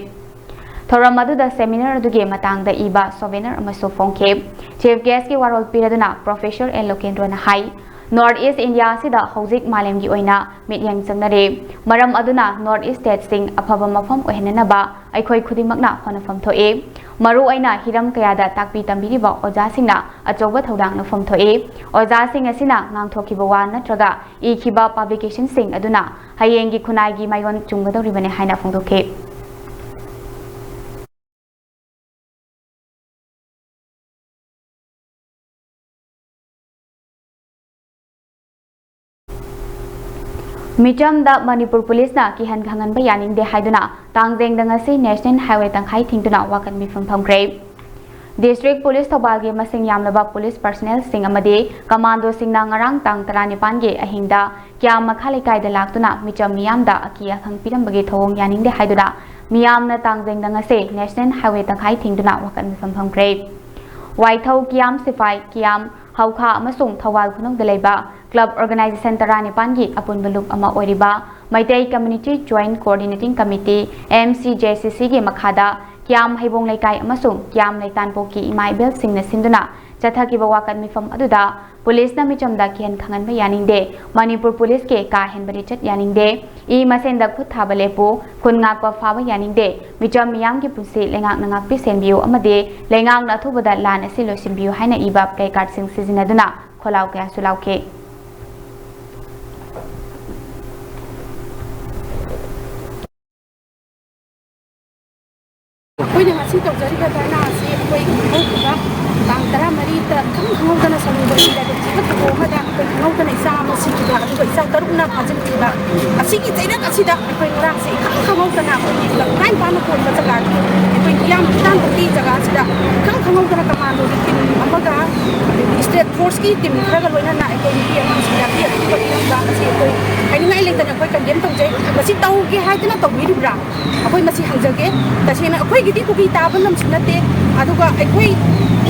ꯊꯧꯔꯝ ꯑꯗꯨꯗ seminar ꯑꯗꯨꯒꯤ ꯃꯇꯥꯡꯗ ꯏꯕ souvenir ꯑꯃꯁꯨ ꯐꯣꯡꯈꯤ꯫ Chief Guestꯀꯤ ꯋꯥꯔꯣꯜ ꯄꯤꯔꯗꯨꯅ Professor ꯑꯦꯟ ꯂꯣꯀꯦꯟꯗ꯭ꯔꯣꯅ ꯍꯥꯏ, North East India ꯑꯁꯤꯗ ꯍꯧꯖꯤꯛ ꯃꯥꯂꯦꯝꯒꯤ ꯑꯣꯏꯅ ꯃꯤꯠꯌꯦꯡ ꯆꯪꯅꯔꯤ꯫ ꯃꯔꯝ ꯑꯗꯨꯅ North East Stateꯁꯤꯡ ꯑꯐꯕ ꯃꯐꯝ ꯑꯣꯏꯍꯟꯅꯅꯕ ꯑꯩꯈꯣꯏ ꯈꯨꯗꯤꯡꯃꯛꯅ ꯍꯣꯠꯅꯐꯝ ꯊꯣꯛꯏ꯫ ꯃꯔꯨꯑꯣꯏꯅ ꯍꯤꯔꯝ ꯀꯌꯥꯗ ꯇꯥꯛꯄꯤ ꯇꯝꯕꯤꯔꯤꯕ ꯑꯣꯖꯥꯁꯤꯡꯅ ꯑꯆꯧꯕ ꯊꯧꯗꯥꯡ ꯂꯧꯐꯝ ꯊꯣꯛꯏ꯫ ꯑꯣꯖꯥꯁꯤꯡ ꯑꯁꯤꯅ ꯉꯥꯡꯊꯣꯛꯈꯤꯕ ꯋꯥ ꯅꯠꯇ꯭ꯔꯒ ꯏꯈꯤꯕ publicationꯁꯤꯡ ꯑꯗꯨꯅ ꯍꯌꯦꯡꯒꯤ ꯈꯨꯟꯅꯥꯏꯒꯤ ꯃꯥꯏꯑꯣꯟ ꯆꯨꯝꯒꯗꯧꯔꯤꯕꯅꯤ ꯍꯥꯏꯅ ꯐꯣꯡꯗꯣꯛꯈꯤ꯫ ꯃꯤꯆꯝꯗ ꯃꯅꯤꯄꯨꯔ ꯄꯨꯂꯤꯁꯅ ꯀꯤꯍꯟ ꯈꯪꯍꯟꯕ ꯌꯥꯅꯤꯡꯗꯦ ꯍꯥꯏꯗꯨꯅ ꯇꯥꯡꯖꯦꯡꯗ ꯉꯁꯤ National Highway ꯇꯪꯈꯥꯏ ꯊꯤꯡꯗꯨꯅ ꯋꯥꯀꯠ ꯃꯤꯐꯝ ꯐꯝꯈ꯭ꯔꯦ꯫ District Police ꯊꯧꯕꯥꯜꯒꯤ ꯃꯁꯤꯡ ꯌꯥꯝꯂꯕ police personnelꯁꯤꯡ ꯑꯃꯗꯤ commandoꯁꯤꯡꯅ ꯉꯔꯥꯡ ꯇꯥꯡ ꯇꯔꯥꯅꯤꯄꯥꯟꯒꯤ ꯑꯍꯤꯡꯗ ꯀꯤꯌꯥꯝ ꯃꯈꯥ ꯂꯩꯀꯥꯏꯗ ꯂꯥꯛꯇꯨꯅ ꯃꯤꯆꯝ ꯃꯤꯌꯥꯝꯗ ꯑꯀꯤ ꯑꯈꯪ ꯄꯤꯔꯝꯕꯒꯤ ꯊꯧꯑꯣꯡ ꯌꯥꯅꯤꯡꯗꯦ ꯍꯥꯏꯗꯨꯅ ꯃꯤꯌꯥꯝꯅ ꯇꯥꯡꯖꯦꯡꯗ ꯉꯁꯤ National Highway ꯇꯪꯈꯥꯏ ꯊꯤꯡꯗꯨꯅ ꯋꯥꯀꯠ ꯃꯤꯐꯝ ꯐꯝꯈ꯭ꯔꯦ꯫ ꯋꯥꯏꯊꯧ, ꯀꯤꯌꯥꯝ ꯁꯤꯐꯥꯏ, ꯀꯤꯌꯥꯝ ꯍꯧꯈꯥ ꯑꯃꯁꯨꯡ ꯊꯧꯕꯥꯜ ꯈꯨꯅꯧꯗ ꯂꯩꯕ club organisation ꯇꯔꯥꯅꯤꯄꯥꯟꯒꯤ ꯑꯄꯨꯟꯕ ꯂꯨꯞ ꯑꯃ ꯑꯣꯏꯔꯤꯕ Meitei Community Joint Coordinating Committee, M C J C C ꯒꯤ ꯃꯈꯥꯗ ꯀꯤꯌꯥꯝ ꯍꯩꯕꯣꯡ ꯂꯩꯀꯥꯏ ꯑꯃꯁꯨꯡ ꯀꯤꯌꯥꯝ ꯂꯩꯇꯥꯟꯄꯣꯛꯀꯤ ꯏꯃꯥ ꯏꯕꯦꯜꯁꯤꯡꯅ ꯁꯤꯟꯗꯨꯅ ꯆꯠꯊꯈꯤꯕ ꯋꯥꯀꯠ ꯃꯤꯐꯝ ꯑꯗꯨꯗ ꯄꯨꯂꯤꯁꯅ ꯃꯤꯆꯝꯗ ꯀꯤꯍꯟ ꯈꯪꯍꯟꯕ ꯌꯥꯅꯤꯡꯗꯦ, ꯃꯅꯤꯄꯨꯔ ꯄꯨꯂꯤꯁꯀꯤ ꯀꯥ ꯍꯦꯟꯕ ꯂꯤꯆꯠ ꯌꯥꯅꯤꯡꯗꯦ, ꯏ ꯃꯁꯦꯟꯗ ꯈꯨꯠ ꯊꯥꯕ ꯂꯦꯞꯄꯨ, ꯈꯨꯟ ꯉꯥꯛꯄ ꯐꯥꯕ ꯌꯥꯅꯤꯡꯗꯦ, ꯃꯤꯆꯝ ꯃꯤꯌꯥꯝꯒꯤ ꯄꯨꯟꯁꯤ ꯂꯩꯉꯥꯛꯅ ꯉꯥꯛꯄꯤ ꯁꯦꯟꯕꯤꯌꯨ ꯑꯃꯗꯤ ꯂꯩꯉꯥꯛꯅ ꯑꯊꯨꯕꯗ ꯂꯥꯟ ꯑꯁꯤ ꯂꯣꯏꯁꯤꯟꯕꯤꯌꯨ ꯍꯥꯏꯅ ꯏꯕ placardꯁꯤꯡ ꯁꯤꯖꯤꯟꯅꯗꯨꯅ ꯈꯣꯜꯂꯥꯎ ꯀꯌꯥꯁꯨ ꯂꯥꯎꯈꯤ꯫ ꯑꯩꯈꯣꯏꯅ ꯉꯁꯤ ꯇꯧꯖꯔꯤꯕ ꯙꯔꯅꯥ ꯑꯁꯤ ꯑꯩꯈꯣꯏ ꯍꯧꯈꯤꯕ ꯇꯥꯡ ꯇꯔꯥꯃꯔꯤꯗ ꯈꯪ ꯈꯪꯍꯧꯗꯅ ꯁꯅꯨ ꯖꯌꯟꯇꯤꯗ ꯊꯣꯛꯄ ꯑꯃꯗ ꯑꯩꯈꯣꯏ ꯈꯪꯍꯧꯗꯅ ꯏꯆꯥ ꯑꯃ ꯁꯤꯈꯤꯕ, ꯑꯗꯨꯒ ꯏꯆꯥ ꯇꯔꯨꯛꯅ ꯐꯥꯖꯤꯟꯈꯤꯕ꯫ ꯑꯁꯤꯒꯤ ꯆꯩꯔꯛ ꯑꯁꯤꯗ ꯑꯩꯈꯣꯏ ꯉꯔꯥꯡꯁꯦ ꯏꯈꯪ ꯈꯪꯍꯧꯗꯅ ꯑꯩꯈꯣꯏꯒꯤ ꯂꯝꯈꯥꯏ ꯃꯄꯥꯟꯅ ꯀꯣꯟꯕ ꯖꯒꯥꯗ ꯑꯩꯈꯣꯏ ꯏꯌꯥꯝ ꯏꯇꯥꯟ ꯍꯣꯇꯤ ꯖꯒꯥ ꯑꯁꯤꯗ ꯏꯈꯪ ꯈꯪꯍꯧꯗꯅ ꯀꯃꯥꯟꯗꯣꯒꯤ ꯇꯤꯝ ꯑꯃꯒ ꯑꯗꯒꯤ ꯁ꯭ꯇꯦꯠ ꯐꯣꯔꯁꯀꯤ ꯇꯤꯝ ꯈꯔꯒ ꯂꯣꯏꯅꯅ ꯑꯩꯈꯣꯏ ꯅꯨꯄꯤ ꯑꯉꯥꯡꯁꯤꯡꯗ ꯄꯤꯔꯛꯈꯤꯕ ꯄꯤꯔꯝꯕ ꯑꯁꯤ ꯑꯩꯈꯣꯏ ꯍꯥꯏꯅꯤꯡꯉꯥꯏ ꯂꯩꯇꯅ ꯑꯩꯈꯣꯏ ꯀꯟꯗꯦꯝ ꯇꯧꯖꯩ꯫ ꯃꯁꯤ ꯇꯧꯒꯦ ꯍꯥꯏꯗꯅ ꯇꯧꯕꯤꯔꯤꯕ꯭ꯔꯥ? ꯑꯩꯈꯣꯏ ꯃꯁꯤ ꯍꯪꯖꯒꯦ꯫ ꯇꯁꯦꯡꯅ ꯑꯩꯈꯣꯏꯒꯤꯗꯤ ꯀꯨꯀꯤ ꯇꯥꯕ ꯂꯝꯁꯨ ꯅꯠꯇꯦ, ꯑꯗꯨꯒ ꯑꯩꯈꯣꯏ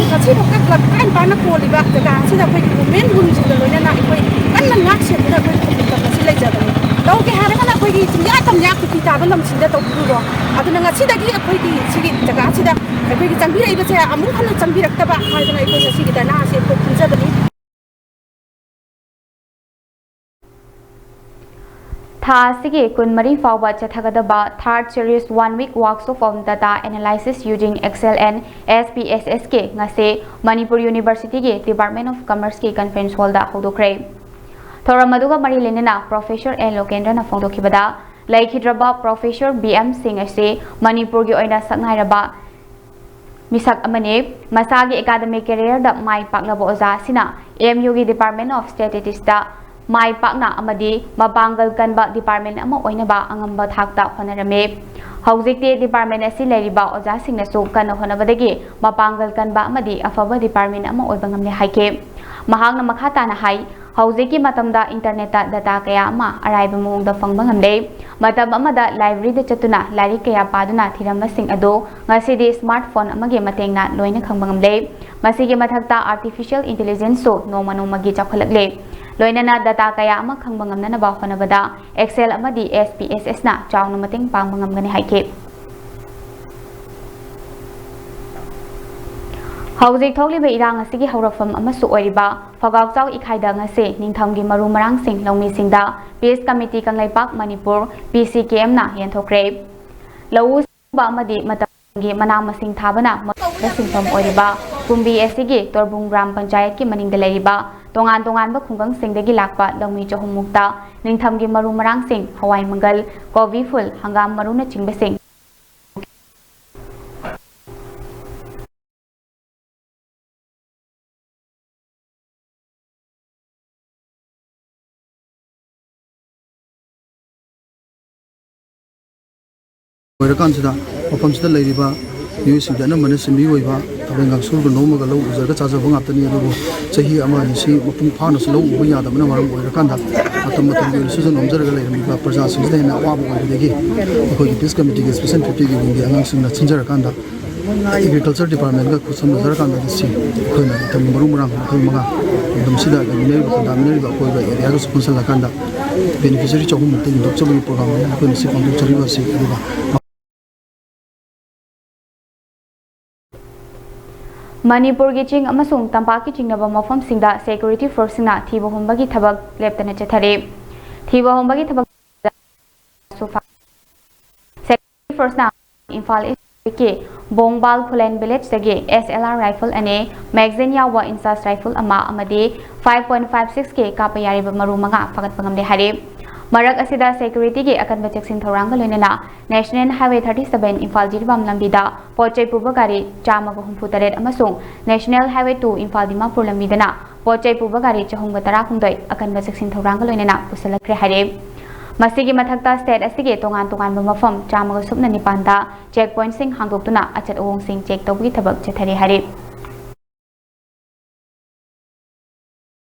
ꯉꯁꯤꯐꯥꯎꯗ ꯀ꯭ꯂꯕ ꯀꯥꯏ ꯃꯄꯥꯟꯅ ꯀꯣꯜꯂꯤꯕ ꯖꯒꯥ ꯑꯁꯤꯗ ꯑꯩꯈꯣꯏꯒꯤ ꯋꯨꯃꯦꯟ ꯋꯤꯡꯁꯤꯡꯒ ꯂꯣꯏꯅꯅ ꯑꯩꯈꯣꯏ ꯀꯟꯅ ꯉꯥꯛ ꯁꯦꯟꯗꯨꯅ ꯑꯩꯈꯣꯏ ꯈꯨꯟꯒꯤ ꯀ꯭ꯂꯕ ꯑꯁꯤ ꯂꯩꯖꯕꯅꯤ꯫ ꯇꯧꯒꯦ ꯍꯥꯏꯔꯒꯅ ꯑꯩꯈꯣꯏꯒꯤ ꯆꯤꯡꯌꯥ ꯇꯝꯌꯥ ꯀꯨꯀꯤ ꯇꯥꯕ ꯂꯝꯁꯤꯡꯗ ꯇꯧꯕꯤꯔꯨꯔꯣ꯫ ꯑꯗꯨꯅ ꯉꯁꯤꯗꯒꯤ ꯑꯩꯈꯣꯏꯒꯤ ꯁꯤꯒꯤ ꯖꯒꯥ ꯑꯁꯤꯗ ꯑꯩꯈꯣꯏꯒꯤ ꯆꯪꯕꯤꯔꯛꯏꯕꯁꯦ ꯑꯃꯨꯛ ꯍꯟꯅ ꯆꯪꯕꯤꯔꯛꯇꯕ ꯍꯥꯏꯗꯅ ꯑꯩꯈꯣꯏ ꯉꯁꯤꯒꯤ ꯙꯔꯅꯥ ꯑꯁꯤ ꯑꯩꯈꯣꯏ ꯈꯨꯟꯖꯕꯅꯤ꯫ ꯊꯥ ꯑꯁꯤꯒꯤ ꯀꯨꯟꯃꯔꯤ ꯐꯥꯎꯕ ꯆꯠꯊꯒꯗꯕ Third Series One Week Workshop on Data Analysis Using Excel and S P S S ꯀꯤ ꯉꯁꯤ ꯃꯅꯤꯄꯨꯔ ꯌꯨꯅꯤꯚꯔꯁꯤꯇꯤꯒꯤ Department of Commerceꯀꯤ conference hallꯗ ꯍꯧꯗꯣꯛꯈ꯭ꯔꯦ꯫ ꯊꯧꯔꯝ ꯑꯗꯨꯒ ꯃꯔꯤ ꯂꯩꯅꯅ Professor ꯑꯦꯟ ꯂꯣꯀꯦꯟꯗ꯭ꯔꯅ ꯐꯣꯡꯗꯣꯛꯈꯤꯕꯗ, ꯂꯩꯈꯤꯗ꯭ꯔꯕ Professor ꯕꯤ ꯑꯦꯝ ꯁꯤꯡ ꯑꯁꯤ ꯃꯅꯤꯄꯨꯔꯒꯤ ꯑꯣꯏꯅ ꯁꯛꯅꯥꯏꯔꯕ ꯃꯤꯁꯛ ꯑꯃꯅꯤ꯫ ꯃꯁꯥꯒꯤ academic careerꯗ ꯃꯥꯏ ꯄꯥꯛꯂꯕ ꯑꯣꯖꯥ ꯑꯁꯤꯅ ꯑꯦꯝ ꯌꯨꯒꯤ Department of Statisticsꯇ ꯃꯥꯏ ꯄꯥꯛꯅ ꯑꯃꯗꯤ ꯃꯄꯥꯡꯒꯜ ꯀꯟꯕ department ꯑꯃ ꯑꯣꯏꯅꯕ ꯑꯉꯝꯕ ꯊꯥꯛꯇ ꯍꯣꯠꯅꯔꯝꯃꯤ꯫ ꯍꯧꯖꯤꯛꯇꯤ department ꯑꯁꯤ ꯂꯩꯔꯤꯕ ꯑꯣꯖꯥꯁꯤꯡꯅꯁꯨ ꯀꯟꯅ ꯍꯣꯠꯅꯕꯗꯒꯤ ꯃꯄꯥꯡꯒꯜ ꯀꯟꯕ ꯑꯃꯗꯤ ꯑꯐꯕ department ꯑꯃ ꯑꯣꯏꯕ ꯉꯝꯂꯦ ꯍꯥꯏꯈꯤ꯫ ꯃꯍꯥꯛꯅ ꯃꯈꯥ ꯇꯥꯅ ꯍꯥꯏ, ꯍꯧꯖꯤꯛꯀꯤ ꯃꯇꯝꯗ internetꯇ data ꯀꯌꯥ ꯑꯃ ꯑꯔꯥꯏꯕ ꯃꯑꯣꯡꯗ ꯐꯪꯕ ꯉꯝꯂꯦ꯫ ꯃꯇꯝ ꯑꯃꯗ libraryꯗ ꯆꯠꯇꯨꯅ ꯂꯥꯏꯔꯤꯛ ꯀꯌꯥ ꯄꯥꯗꯨꯅ ꯊꯤꯔꯝꯕꯁꯤꯡ ꯑꯗꯨ ꯉꯁꯤꯗꯤ smartphone ꯑꯃꯒꯤ ꯃꯇꯦꯡꯅ ꯂꯣꯏꯅ ꯈꯪꯕ ꯉꯝꯂꯦ꯫ ꯃꯁꯤꯒꯤ ꯃꯊꯛꯇ artificial intelligenceꯁꯨ ꯅꯣꯡꯃ ꯅꯣꯡꯃꯒꯤ ꯆꯥꯎꯈꯠꯂꯛꯂꯦ꯫ ꯂꯣꯏꯅꯅ data ꯀꯌꯥ ꯑꯃ ꯈꯪꯕ ꯉꯝꯅꯅꯕ ꯍꯣꯠꯅꯕꯗ Excel ꯑꯃꯗꯤ S P S Sꯅ ꯆꯥꯎꯅ ꯃꯇꯦꯡ ꯄꯥꯡꯕ ꯉꯝꯒꯅꯤ ꯍꯥꯏꯈꯤ꯫ ꯍꯧꯖꯤꯛ ꯊꯣꯛꯂꯤꯕ ꯏꯔꯥꯡ ꯑꯁꯤꯒꯤ ꯍꯧꯔꯛꯐꯝ ꯑꯃꯁꯨ ꯑꯣꯏꯔꯤꯕ ꯐꯒꯥꯎꯆꯥꯎ ꯏꯈꯥꯏꯗ ꯉꯁꯤ ꯅꯤꯡꯊꯝꯒꯤ ꯃꯔꯨ ꯃꯔꯥꯡꯁꯤꯡ ꯂꯧꯃꯤꯁꯤꯡꯗ Peace Committee Kangleipak Manipur, P C K Mꯅ ꯌꯦꯟꯊꯣꯛꯈ꯭ꯔꯦ꯫ ꯂꯧꯎ ꯁꯤꯡꯎꯕ ꯑꯃꯗꯤ ꯃꯇꯝꯒꯤ ꯃꯅꯥ ꯃꯁꯤꯡ ꯊꯥꯕꯅ ꯃꯔꯨꯑꯣꯏꯕ ꯁꯤꯟꯐꯝ ꯑꯣꯏꯔꯤꯕ ꯀꯨꯝꯕꯤ ꯑꯁꯤꯒꯤ ꯇꯣꯔꯕꯨꯡ ꯒ꯭ꯔꯥꯝ ꯄꯟꯆꯥꯌꯠꯀꯤ ꯃꯅꯤꯡꯗ ꯂꯩꯔꯤꯕ ꯇꯣꯉꯥꯟ ꯇꯣꯉꯥꯟꯕ ꯈꯨꯡꯒꯪꯁꯤꯡꯗꯒꯤ ꯂꯥꯛꯄ ꯂꯧꯃꯤ ꯆꯍꯨꯝꯃꯨꯛꯇ ꯅꯤꯡꯊꯝꯒꯤ ꯃꯔꯨ ꯃꯔꯥꯡꯁꯤꯡ, ꯍꯋꯥꯏ ꯃꯪꯒꯜ, ꯀꯣꯕꯤ ꯐꯨꯜ, ꯍꯪꯒꯥꯝ ꯃꯔꯨꯅꯆꯤꯡꯕꯁꯤꯡ ꯑꯣꯏꯔꯀꯥꯟꯁꯤꯗ ꯃꯐꯝꯁꯤꯗ ꯂꯩꯔꯤꯕ ꯃꯤꯑꯣꯏꯁꯤꯡꯗꯤ ꯑꯅꯝꯕꯅ ꯁꯤꯟꯃꯤ ꯑꯣꯏꯕ, ꯊꯕꯛ ꯏꯪꯈꯥꯡ ꯁꯨꯔꯒ ꯅꯣꯝꯃꯒ ꯂꯧ ꯎꯖꯔꯒ ꯆꯥꯖꯕ ꯉꯥꯛꯇꯅꯤ꯫ ꯑꯗꯨꯕꯨ ꯆꯍꯤ ꯑꯃ ꯑꯅꯤ ꯁꯤ ꯃꯄꯨꯡ ꯐꯥꯅꯁꯨ ꯂꯧ ꯎꯕ ꯌꯥꯗꯕꯅ ꯃꯔꯝ ꯑꯣꯏꯔꯀꯥꯟꯗ ꯃꯇꯝ ꯃꯇꯝꯒꯤ ꯑꯣꯏꯅ ꯁꯨꯖ ꯅꯣꯝꯖꯔꯒ ꯂꯩꯔꯝꯃꯤꯕ ꯄ꯭ꯔꯖꯥꯁꯤꯡꯁꯤꯗ ꯍꯦꯟꯅ ꯑꯋꯥꯕ ꯑꯣꯏꯕꯗꯒꯤ ꯑꯩꯈꯣꯏꯒꯤ ꯄꯤꯁ ꯀꯃꯤꯇꯤꯒꯤ ꯁ꯭ꯄꯦꯁꯦꯜ ꯐꯤꯐꯇꯤꯒꯤ ꯋꯤꯡꯒꯤ ꯑꯉꯥꯡꯁꯤꯡꯅ ꯁꯤꯟꯖꯔꯀꯥꯟꯗ ꯑꯦꯒ꯭ꯔꯤꯀꯜꯆꯔ ꯗꯤꯄꯥꯔꯠꯃꯦꯟꯒ ꯈꯨꯠꯁꯝꯅꯖꯔꯀꯥꯟꯗ ꯁꯤ ꯑꯩꯈꯣꯏꯅ ꯏꯊꯪ ꯃꯔꯨ ꯃꯔꯥꯡ ꯃꯈꯜ ꯃꯉꯥ ꯂꯝꯗꯝꯁꯤꯗ ꯂꯩꯃꯤꯟꯅꯔꯤꯕ ꯈꯨꯟꯗꯥꯃꯤꯟꯅꯔꯤꯕ ꯑꯀꯣꯏꯕ ꯑꯦꯔꯤꯌꯥꯒꯁꯨ ꯄꯨꯟꯁꯤꯜꯂꯀꯥꯟꯗ ꯕꯦꯅꯤꯐꯤꯁꯔꯤ ꯆꯍꯨꯝꯃꯨꯛꯇ ꯌꯦꯟꯊꯣꯛꯆꯕꯒꯤ ꯄ꯭ꯔꯣꯒ꯭ꯔꯥꯝ ꯑꯃ ꯑꯩꯈꯣꯏꯅ ꯁꯤ ꯄꯥꯡꯊꯣꯛꯆꯔꯤꯕ ꯑꯁꯤ꯫ ꯑꯗꯨꯒ ꯃꯅꯤꯄꯨꯔꯒꯤ ꯆꯤꯡ ꯑꯃꯁꯨꯡ ꯇꯝꯄꯥꯛꯀꯤ ꯆꯤꯡꯅꯕ ꯃꯐꯝꯁꯤꯡꯗ ꯁꯦꯀ꯭ꯌꯨꯔꯤꯇꯤ ꯐꯣꯔꯁꯁꯤꯡꯅ ꯊꯤꯕ ꯍꯨꯝꯕꯒꯤ ꯊꯕꯛ ꯂꯦꯞꯇꯅ ꯆꯠꯊꯔꯤ꯫ ꯊꯤꯕ ꯍꯨꯝꯕꯒꯤ ꯊꯕꯛ ꯁꯦꯀ꯭ꯌꯨꯔꯤꯇꯤ ꯐꯣꯔꯁꯅ ꯏꯝꯐꯥꯜ ꯏꯁꯀꯤ ꯕꯣꯡꯕꯥꯜ ꯈꯨꯂꯦꯟ ꯚꯤꯂꯦꯖꯇꯒꯤ ꯑꯦꯁ ꯑꯦꯜ ꯑꯥꯔ ꯔꯥꯏꯐꯜ ꯑꯅꯤ, ꯃꯦꯒꯖꯤꯟ ꯌꯥꯎꯕ ꯏꯟꯆꯥꯔꯖ ꯔꯥꯏꯐꯜ ꯑꯃ ꯑꯃꯗꯤ ꯐꯥꯏꯚ ꯄꯣꯏꯟꯠ ꯐꯥꯏꯚ ꯁꯤꯛꯁ ꯀꯦ ꯀꯥꯞꯄ ꯌꯥꯔꯤꯕ ꯃꯔꯨ ꯃꯉꯥ ꯐꯥꯒꯠꯄ ꯉꯝꯂꯦ ꯍꯥꯏꯔꯤ꯫ ꯃꯔꯛ ꯑꯁꯤꯗ ꯁꯦꯀ꯭ꯌꯨꯔꯤꯇꯤꯒꯤ ꯑꯀꯟꯕ ꯆꯦꯛꯁꯤꯟ ꯊꯧꯔꯥꯡꯒ ꯂꯣꯏꯅꯅ national highway thirty seven Imphal ꯖꯤꯔꯤꯕꯥꯝ ꯂꯝꯕꯤꯗ ꯄꯣꯠ ꯆꯩ ꯄꯨꯕ ꯒꯥꯔꯤ ꯆꯥꯝꯃꯒ ꯍꯨꯝꯐꯨ ꯇꯔꯦꯠ ꯑꯃꯁꯨꯡ national highway two Imphal Dimapur ꯂꯝꯕꯤꯗꯅ ꯄꯣꯠ ꯆꯩ ꯄꯨꯕ ꯒꯥꯔꯤ ꯆꯍꯨꯝꯒ ꯇꯔꯥꯍꯨꯝꯗꯣꯏ ꯑꯀꯟꯕ ꯆꯦꯛꯁꯤꯟ ꯊꯧꯔꯥꯡꯒ ꯂꯣꯏꯅꯅ ꯄꯨꯁꯤꯜꯂꯛꯈ꯭ꯔꯦ ꯍꯥꯏꯔꯤ꯫ ꯃꯁꯤꯒꯤ ꯃꯊꯛꯇ ꯁ꯭ꯇꯦꯠ ꯑꯁꯤꯒꯤ ꯇꯣꯉꯥꯟ ꯇꯣꯉꯥꯟꯕ ꯃꯐꯝ ꯆꯥꯝꯃꯒ ꯁꯨꯞꯅ ꯅꯤꯄꯥꯟꯗ ꯆꯦꯛ ꯄꯣꯏꯟꯠꯁꯤꯡ ꯍꯥꯡꯗꯣꯛꯇꯨꯅ ꯑꯆꯠ ꯑꯋꯣꯡꯁꯤꯡ ꯆꯦꯛ ꯇꯧꯕꯒꯤ ꯊꯕꯛ ꯆꯠꯊꯔꯤ ꯍꯥꯏꯔꯤ꯫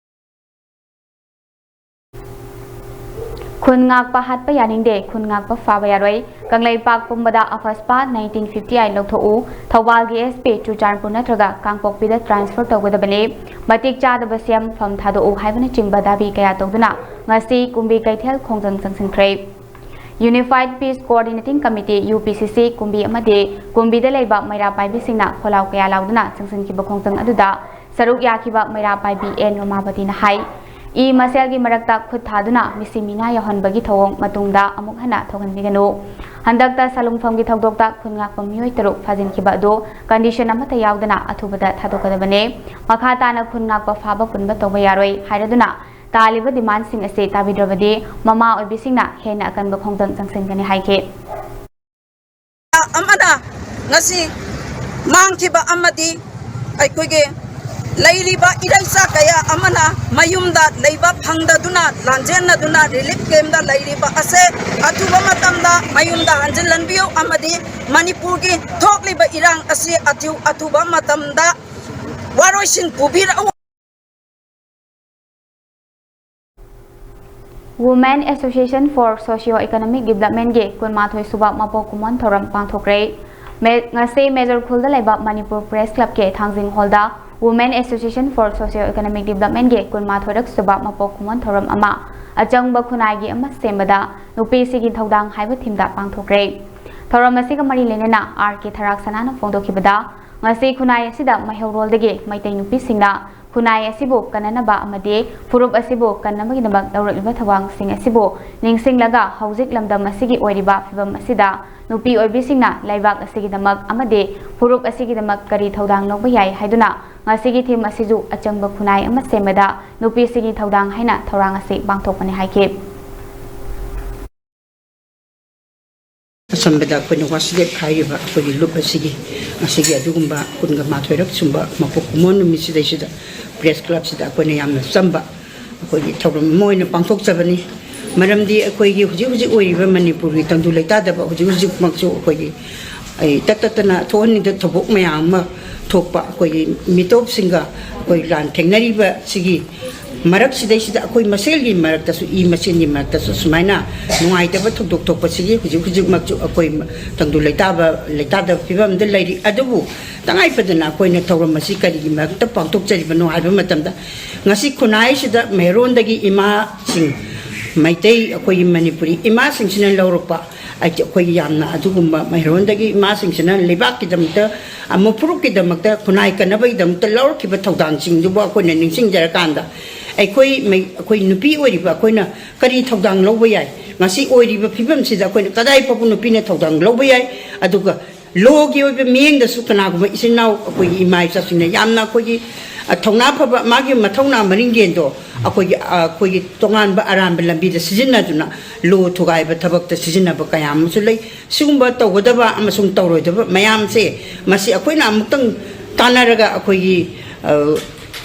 ꯈꯨꯟ ꯉꯥꯛꯄ ꯍꯥꯠꯄ ꯌꯥꯅꯤꯡꯗꯦ, ꯈꯨꯟ ꯉꯥꯛꯄ ꯐꯥꯕ ꯌꯥꯔꯣꯏ꯫ ꯀꯪꯂꯩꯄꯥꯛ ꯄꯨꯝꯕꯗ ꯑꯐꯁꯄꯥ ꯅꯥꯏꯟꯇꯤꯟ ꯐꯤꯐꯇꯤ ꯑꯥꯏꯠ ꯂꯧꯊꯣꯛꯎ, ꯊꯧꯕꯥꯜꯒꯤ ꯑꯦꯁ ꯄꯤ ꯆꯨꯔꯆꯥꯟꯄꯨꯔ ꯅꯠꯇ꯭ꯔꯒ ꯀꯥꯡꯄꯣꯛꯄꯤꯗ ꯇ꯭ꯔꯥꯟꯁꯐꯔ ꯇꯧꯒꯗꯕꯅꯤ, ꯃꯇꯤꯛ ꯆꯥꯗꯕ ꯁꯦꯝꯐꯝ ꯊꯥꯗꯣꯛꯎ ꯍꯥꯏꯕꯅꯆꯤꯡꯕ ꯗꯥꯕꯤ ꯀꯌꯥ ꯇꯧꯗꯨꯅ ꯉꯁꯤ ꯀꯨꯝꯕꯤ ꯀꯩꯊꯦꯜ ꯈꯣꯡꯖꯪ ꯆꯪꯁꯤꯟꯈ꯭ꯔꯦ꯫ ꯌꯨꯅꯤꯐꯥꯏꯗ ꯄꯤꯁ ꯀꯣꯑꯣꯔꯗꯤꯅꯦꯇꯤꯡ ꯀꯃꯤꯇꯤ, ꯌꯨ ꯄꯤ ꯁꯤ ꯁꯤ, ꯀꯨꯝꯕꯤ ꯑꯃꯗꯤ ꯀꯨꯝꯕꯤꯗ ꯂꯩꯕ ꯃꯩꯔꯥ ꯄꯥꯏꯕꯤꯁꯤꯡꯅ ꯈꯣꯜꯂꯥꯎ ꯀꯌꯥ ꯂꯥꯎꯗꯨꯅ ꯆꯪꯁꯤꯟꯈꯤꯕ ꯈꯣꯡꯖꯪ ꯑꯗꯨꯗ ꯁꯔꯨꯛ ꯌꯥꯈꯤꯕ ꯃꯩꯔꯥ ꯄꯥꯏꯕꯤ ꯑꯦꯟ ꯔꯣꯃꯥꯕꯇꯤꯅ ꯍꯥꯏ, ꯏ ꯃꯁꯦꯜꯒꯤ ꯃꯔꯛꯇ ꯈꯨꯠ ꯊꯥꯗꯨꯅ ꯃꯤꯁꯤ ꯃꯤꯅꯥ ꯌꯥꯎꯍꯟꯕꯒꯤ ꯊꯧꯑꯣꯡ ꯃꯇꯨꯡꯗ ꯑꯃꯨꯛ ꯍꯟꯅ ꯊꯣꯛꯍꯟꯕꯤꯒꯅꯨ꯫ ꯍꯟꯗꯛꯇ ꯁꯥꯂꯨꯡꯐꯝꯒꯤ ꯊꯧꯗꯣꯛꯇ ꯈꯨꯟ ꯉꯥꯛꯄ ꯃꯤꯑꯣꯏ ꯇꯔꯨꯛ ꯐꯥꯖꯤꯟꯈꯤꯕ ꯑꯗꯨ ꯀꯟꯗꯤꯁꯟ ꯑꯃꯠꯇ ꯌꯥꯎꯗꯅ ꯑꯊꯨꯕꯗ ꯊꯥꯗꯣꯛꯀꯗꯕꯅꯤ꯫ ꯃꯈꯥ ꯇꯥꯅ ꯈꯨꯟ ꯉꯥꯛꯄ ꯐꯥꯕ ꯄꯨꯟꯕ ꯇꯧꯕ ꯌꯥꯔꯣꯏ ꯍꯥꯏꯔꯗꯨꯅ ꯇꯥꯜꯂꯤꯕ ꯗꯤꯃꯥꯟꯁꯤꯡ ꯑꯁꯤ ꯇꯥꯕꯤꯗ꯭ꯔꯕꯗꯤ ꯃꯃꯥ ꯑꯣꯏꯕꯤꯁꯤꯡꯅ ꯍꯦꯟꯅ ꯑꯀꯟꯕ ꯈꯣꯡꯖꯪ ꯆꯪꯁꯤꯟꯒꯅꯤ ꯍꯥꯏꯈꯤ꯫ ꯑꯃꯅ ꯉꯁꯤ ꯃꯥꯡꯈꯤꯕ ꯑꯃꯗꯤ ꯑꯩꯈꯣꯏꯒꯤ ꯂꯩꯔꯤꯕ ꯏꯔꯩꯆꯥ ꯀꯌꯥ ꯑꯃꯅ ꯃꯌꯨꯝꯗ ꯂꯩꯕ ꯐꯪꯗꯗꯨꯅ ꯂꯥꯟꯖꯦꯟꯅꯗꯨꯅ ꯔꯤꯂꯤꯐ ꯀꯦꯝꯗ ꯂꯩꯔꯤꯕ ꯑꯁꯦ ꯑꯊꯨꯕ ꯃꯇꯝꯗ ꯃꯌꯨꯝꯗ ꯍꯟꯖꯤꯜꯍꯟꯕꯤꯌꯨ ꯑꯃꯗꯤ ꯃꯅꯤꯄꯨꯔꯒꯤ ꯊꯣꯛꯂꯤꯕ ꯏꯔꯥꯡ ꯑꯁꯤ ꯑꯊꯨ-, ꯑꯊꯨꯕ ꯃꯇꯝꯗ ꯋꯥꯔꯣꯏꯁꯤꯟ ꯄꯨꯕꯤꯔꯛꯎ꯫ Women Association for Socio Economic Developmentꯀꯤ ꯀꯨꯟꯃꯥꯊꯣꯏ ꯁꯨꯕ ꯃꯄꯣꯛ ꯀꯨꯝꯑꯣꯟ ꯊꯧꯔꯝ ꯄꯥꯡꯊꯣꯛꯈ꯭ꯔꯦ꯫ ꯃꯦ-, ꯉꯁꯤ ꯃꯦꯖꯔ ꯈꯨꯜꯗ ꯂꯩꯕ ꯃꯅꯤꯄꯨꯔ ꯄ꯭ꯔꯦꯁ ꯀ꯭ꯂꯕꯀꯤ ꯊꯥꯡꯖꯤꯡ ꯍꯣꯜꯗ Women Association for Socio Economic Developmentꯀꯤ ꯀꯨꯟꯃꯥꯊꯣꯏꯔꯛ ꯁꯨꯕ ꯃꯄꯣꯛ ꯀꯨꯝꯑꯣꯟ ꯊꯧꯔꯝ ꯑꯃ ꯑꯆꯪꯕ ꯈꯨꯟꯅꯥꯏꯒꯤ ꯑꯃ ꯁꯦꯝꯕꯗ ꯅꯨꯄꯤꯁꯤꯒꯤ ꯊꯧꯗꯥꯡ ꯍꯥꯏꯕ ꯊꯤꯝꯗ ꯄꯥꯡꯊꯣꯛꯈ꯭ꯔꯦ꯫ ꯊꯧꯔꯝ ꯑꯁꯤꯒ ꯃꯔꯤ ꯂꯩꯅꯅ ꯑꯥꯔ ꯀꯦ ꯊꯔꯥꯛ ꯁꯅꯥꯅ ꯐꯣꯡꯗꯣꯛꯈꯤꯕꯗ, ꯉꯁꯤ ꯈꯨꯟꯅꯥꯏ ꯑꯁꯤꯗ ꯃꯩꯍꯧꯔꯣꯜꯗꯒꯤ ꯃꯩꯇꯩ ꯅꯨꯄꯤꯁꯤꯡꯅ ꯈꯨꯟꯅꯥꯏ ꯑꯁꯤꯕꯨ ꯀꯟꯅꯅꯕ ꯑꯃꯗꯤ ꯐꯨꯔꯨꯞ ꯑꯁꯤꯕꯨ ꯀꯟꯅꯕꯒꯤꯗꯃꯛ ꯂꯧꯔꯛꯂꯤꯕ ꯊꯧꯔꯥꯡꯁꯤꯡ ꯑꯁꯤꯕꯨ ꯅꯤꯡꯁꯤꯡꯂꯒ ꯍꯧꯖꯤꯛ ꯂꯝꯗꯝ ꯑꯁꯤꯒꯤ ꯑꯣꯏꯔꯤꯕ ꯐꯤꯕꯝ ꯑꯁꯤꯗ ꯅꯨꯄꯤ ꯑꯣꯏꯕꯤꯁꯤꯡꯅ ꯂꯩꯕꯥꯛ ꯑꯁꯤꯒꯤꯗꯃꯛ ꯑꯃꯗꯤ ꯐꯨꯔꯨꯞ ꯑꯁꯤꯒꯤꯗꯃꯛ ꯀꯔꯤ ꯊꯧꯗꯥꯡ ꯂꯧꯕ ꯌꯥꯏ ꯍꯥꯏꯗꯨꯅ ꯉꯁꯤꯒꯤ ꯊꯤꯝ ꯑꯁꯤꯁꯨ ꯑꯆꯪꯕ ꯈꯨꯟꯅꯥꯏ ꯑꯃ ꯁꯦꯝꯕꯗ ꯅꯨꯄꯤꯁꯤꯡꯒꯤ ꯊꯧꯗꯥꯡ ꯍꯥꯏꯅ ꯊꯧꯔꯥꯡ ꯑꯁꯤ ꯄꯥꯡꯊꯣꯛꯄꯅꯤ ꯍꯥꯏꯈꯤ꯫ ꯑꯆꯝꯕꯗ ꯑꯩꯈꯣꯏꯅ ꯋꯥꯁꯤꯗꯦꯞ ꯍꯥꯏꯔꯤꯕ ꯑꯩꯈꯣꯏꯒꯤ ꯂꯨꯞ ꯑꯁꯤꯒꯤ ꯉꯁꯤꯒꯤ ꯑꯗꯨꯒꯨꯝꯕ ꯀꯨꯟꯒ ꯃꯥꯊꯣꯏꯔꯛ ꯁꯨꯝꯕ ꯃꯄꯣꯛ ꯀꯨꯝꯑꯣꯟ ꯅꯨꯃꯤꯠꯁꯤꯗꯩꯁꯤꯗ ꯄ꯭ꯔꯦꯁ ꯀ꯭ꯂꯕꯁꯤꯗ ꯑꯩꯈꯣꯏꯅ ꯌꯥꯝꯅ ꯆꯝꯕ ꯑꯩꯈꯣꯏꯒꯤ ꯊꯧꯔꯝ ꯑꯃ ꯑꯣꯏꯅ ꯄꯥꯡꯊꯣꯛꯆꯕꯅꯤ꯫ ꯃꯔꯝꯗꯤ ꯑꯩꯈꯣꯏꯒꯤ ꯍꯧꯖꯤꯛ ꯍꯧꯖꯤꯛ ꯑꯣꯏꯔꯤꯕ ꯃꯅꯤꯄꯨꯔꯒꯤ ꯇꯪꯗꯨ ꯂꯩꯇꯥꯗꯕ ꯍꯧꯖꯤꯛ ꯍꯧꯖꯤꯛꯃꯛꯁꯨ ꯑꯩꯈꯣꯏꯒꯤ ꯑꯩ ꯇꯠ ꯇꯠꯇꯅ ꯊꯣꯛꯍꯟꯅꯤꯡꯗꯕ ꯊꯧꯗꯣꯛ ꯃꯌꯥꯝ ꯑꯃ ꯊꯣꯛꯄ ꯑꯩꯈꯣꯏꯒꯤ ꯃꯤꯇꯣꯞꯁꯤꯡꯒ ꯑꯩꯈꯣꯏ ꯂꯥꯟ ꯊꯦꯡꯅꯔꯤꯕꯁꯤꯒꯤ ꯃꯔꯛꯁꯤꯗꯩꯁꯤꯗ ꯑꯩꯈꯣꯏ ꯃꯁꯦꯜꯒꯤ ꯃꯔꯛꯇꯁꯨ, ꯏ ꯃꯁꯦꯜꯒꯤ ꯃꯔꯛꯇꯁꯨ ꯁꯨꯃꯥꯏꯅ ꯅꯨꯡꯉꯥꯏꯇꯕ ꯊꯧꯗꯣꯛ ꯊꯣꯛꯄꯁꯤꯒꯤ ꯍꯧꯖꯤꯛ ꯍꯧꯖꯤꯛꯃꯛꯁꯨ ꯑꯩꯈꯣꯏ ꯇꯪꯗꯨ ꯂꯩꯇꯥꯕ, ꯂꯩꯇꯥꯗꯕ ꯐꯤꯕꯝꯗ ꯂꯩꯔꯤ꯫ ꯑꯗꯨꯕꯨ ꯇꯉꯥꯏ ꯐꯗꯅ ꯑꯩꯈꯣꯏꯅ ꯊꯧꯔꯝ ꯑꯁꯤ ꯀꯔꯤꯒꯤ ꯃꯔꯛꯇ ꯄꯥꯡꯊꯣꯛꯆꯔꯤꯕꯅꯣ ꯍꯥꯏꯕ ꯃꯇꯝꯗ, ꯉꯁꯤ ꯈꯨꯟꯅꯥꯏꯁꯤꯗ ꯃꯩꯔꯣꯟꯗꯒꯤ ꯏꯃꯥꯁꯤꯡ, ꯃꯩꯇꯩ ꯑꯩꯈꯣꯏꯒꯤ ꯃꯅꯤꯄꯨꯔꯤ ꯏꯃꯥꯁꯤꯡꯁꯤꯅ ꯂꯧꯔꯛꯄ, ꯑꯩꯈꯣꯏꯒꯤ ꯌꯥꯝꯅ ꯑꯗꯨꯒꯨꯝꯕ ꯃꯩꯔꯣꯟꯗꯒꯤ ꯏꯃꯥꯁꯤꯡꯁꯤꯅ ꯂꯩꯕꯥꯛꯀꯤꯗꯃꯛꯇ, ꯑꯃ ꯐꯨꯔꯨꯞꯀꯤꯗꯃꯛꯇ, ꯈꯨꯟꯅꯥꯏ ꯀꯟꯅꯕꯒꯤꯗꯃꯛꯇ ꯂꯧꯔꯛꯈꯤꯕ ꯊꯧꯗꯥꯡꯁꯤꯡꯗꯨꯕꯨ ꯑꯩꯈꯣꯏꯅ ꯅꯤꯡꯁꯤꯡꯖꯔꯀꯥꯟꯗ, ꯑꯩꯈꯣꯏ ꯃꯩ-, ꯑꯩꯈꯣꯏ ꯅꯨꯄꯤ ꯑꯣꯏꯔꯤꯕ ꯑꯩꯈꯣꯏꯅ ꯀꯔꯤ ꯊꯧꯗꯥꯡ ꯂꯧꯕ ꯌꯥꯏ? ꯉꯁꯤ ꯑꯣꯏꯔꯤꯕ ꯐꯤꯕꯝꯁꯤꯗ ꯑꯩꯈꯣꯏꯅ ꯀꯗꯥꯏ ꯐꯥꯎꯕ ꯅꯨꯄꯤꯅ ꯊꯧꯗꯥꯡ ꯂꯧꯕ ꯌꯥꯏ? ꯑꯗꯨꯒ ꯂꯣꯒꯤ ꯑꯣꯏꯕ ꯃꯤꯠꯌꯦꯡꯗꯁꯨ ꯀꯅꯥꯒꯨꯝꯕ ꯏꯆꯤꯟ ꯏꯅꯥꯎ ꯑꯩꯈꯣꯏꯒꯤ ꯏꯃꯥ ꯏꯆꯥꯁꯤꯡꯅ ꯌꯥꯝꯅ ꯑꯩꯈꯣꯏꯒꯤ, ꯑ, ꯊꯧꯅꯥ ꯐꯕ, ꯃꯥꯒꯤ ꯃꯊꯧꯅꯥ ꯃꯔꯤꯡꯖꯦꯜꯗꯣ ꯑꯩꯈꯣꯏꯒꯤ, ꯑ, ꯑꯩꯈꯣꯏꯒꯤ ꯇꯣꯉꯥꯟꯕ ꯑꯔꯥꯟꯕ ꯂꯝꯕꯤꯗ ꯁꯤꯖꯤꯟꯅꯗꯨꯅ ꯂꯣ ꯊꯨꯒꯥꯏꯕ ꯊꯕꯛꯇ ꯁꯤꯖꯤꯟꯅꯕ ꯀꯌꯥ ꯑꯃꯁꯨ ꯂꯩ꯫ ꯁꯤꯒꯨꯝꯕ ꯇꯧꯒꯗꯕ ꯑꯃꯁꯨꯡ ꯇꯧꯔꯣꯏꯗꯕ ꯃꯌꯥꯝꯁꯦ, ꯃꯁꯤ ꯑꯩꯈꯣꯏꯅ ꯑꯃꯨꯛꯇꯪ ꯇꯥꯟꯅꯔꯒ ꯑꯩꯈꯣꯏꯒꯤ, ꯑ,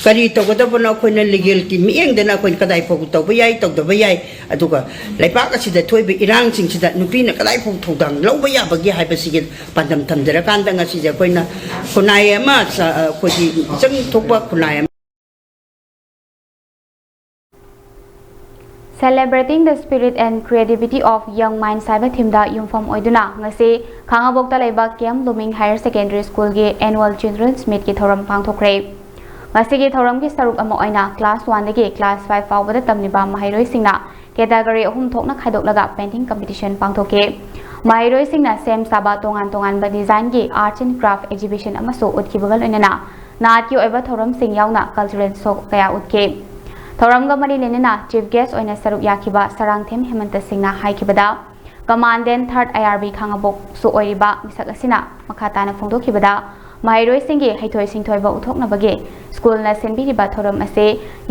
ꯀꯔꯤ ꯇꯧꯒꯗꯕꯅꯣ, ꯑꯩꯈꯣꯏꯅ ꯂꯤꯒꯦꯜꯒꯤ ꯃꯤꯠꯌꯦꯡꯗꯅ ꯑꯩꯈꯣꯏꯅ ꯀꯗꯥꯏ ꯐꯥꯎ ꯇꯧꯕ ꯌꯥꯏ, ꯇꯧꯗꯕ ꯌꯥꯏ, ꯑꯗꯨꯒ ꯂꯩꯕꯥꯛ ꯑꯁꯤꯗ ꯊꯣꯛꯏꯕ ꯏꯔꯥꯡꯁꯤꯡꯁꯤꯗ ꯅꯨꯄꯤꯅ ꯀꯗꯥꯏ ꯐꯥꯎ ꯊꯧꯗꯥꯡ ꯂꯧꯕ ꯌꯥꯕꯒꯦ ꯍꯥꯏꯕꯁꯤꯒꯤ ꯄꯥꯟꯗꯝ ꯊꯝꯖꯔꯀꯥꯟꯗ ꯉꯁꯤꯁꯦ ꯑꯩꯈꯣꯏꯅ ꯈꯨꯟꯅꯥꯏ ꯑꯃ ꯆ-, ꯑ, ꯑꯩꯈꯣꯏꯒꯤ ꯃꯤꯆꯪ ꯊꯣꯛꯄ ꯈꯨꯟꯅꯥꯏ ꯑꯃ Celebrating the Spirit and Creativity of Young Minds ꯍꯥꯏꯕ ꯊꯤꯝꯗ ꯌꯨꯝꯐꯝ ꯑꯣꯏꯗꯨꯅ ꯉꯁꯤ ꯈꯥꯉꯕꯣꯛꯇ ꯂꯩꯕ ꯀꯦ ꯑꯦꯝ ꯕ꯭ꯂꯨꯃꯤꯡ ꯍꯥꯌꯔ ꯁꯦꯀꯦꯟꯗꯔꯤ ꯁ꯭ꯀꯨꯜꯒꯤ Annual Children's Meetꯀꯤ ꯊꯧꯔꯝ ꯄꯥꯡꯊꯣꯛꯈ꯭ꯔꯦ꯫ ꯃꯁꯤꯒꯤ ꯊꯧꯔꯝꯒꯤ ꯁꯔꯨꯛ ꯑꯃ ꯑꯣꯏꯅ class oneꯗꯒꯤ class five ꯐꯥꯎꯕꯗ ꯇꯝꯂꯤꯕ ꯃꯍꯩꯔꯣꯏꯁꯤꯡꯅ category ꯑꯍꯨꯝ ꯊꯣꯛꯅ ꯈꯥꯏꯗꯣꯛꯂꯒ painting competition ꯄꯥꯡꯊꯣꯛꯈꯤ꯫ ꯃꯍꯩꯔꯣꯏꯁꯤꯡꯅ ꯁꯦꯝ ꯁꯥꯕ ꯇꯣꯉꯥꯟ ꯇꯣꯉꯥꯟꯕ designꯒꯤ arts and craft exhibition ꯑꯃꯁꯨ ꯎꯠꯈꯤꯕꯒ ꯂꯣꯏꯅꯅ ꯅꯥꯠꯀꯤ ꯑꯣꯏꯕ ꯊꯧꯔꯝꯁꯤꯡ ꯌꯥꯎꯅ cultural show ꯀꯌꯥ ꯎꯠꯈꯤ꯫ ꯊꯧꯔꯝꯒ ꯃꯔꯤ ꯂꯩꯅꯅ chief guest ꯑꯣꯏꯅ ꯁꯔꯨꯛ ꯌꯥꯈꯤꯕ ꯁꯔꯥꯡꯊꯦꯝ ꯍꯦꯃꯟꯇ ꯁꯤꯡꯅ ꯍꯥꯏꯈꯤꯕꯗ, Commandant Third I R B ꯈꯥꯉꯕꯣꯛꯁꯨ ꯑꯣꯏꯔꯤꯕ ꯃꯤꯁꯛ ꯑꯁꯤꯅ ꯃꯈꯥ ꯇꯥꯅ ꯐꯣꯡꯗꯣꯛꯈꯤꯕꯗ, ꯃꯍꯩꯔꯣꯏꯁꯤꯡꯒꯤ ꯍꯩꯊꯣꯏ ꯁꯤꯡꯊꯣꯏꯕ ꯎꯠꯊꯣꯛꯅꯕꯒꯤ ꯁ꯭ꯀꯨꯜꯅ ꯁꯤꯟꯕꯤꯔꯤꯕ ꯊꯧꯔꯝ ꯑꯁꯤ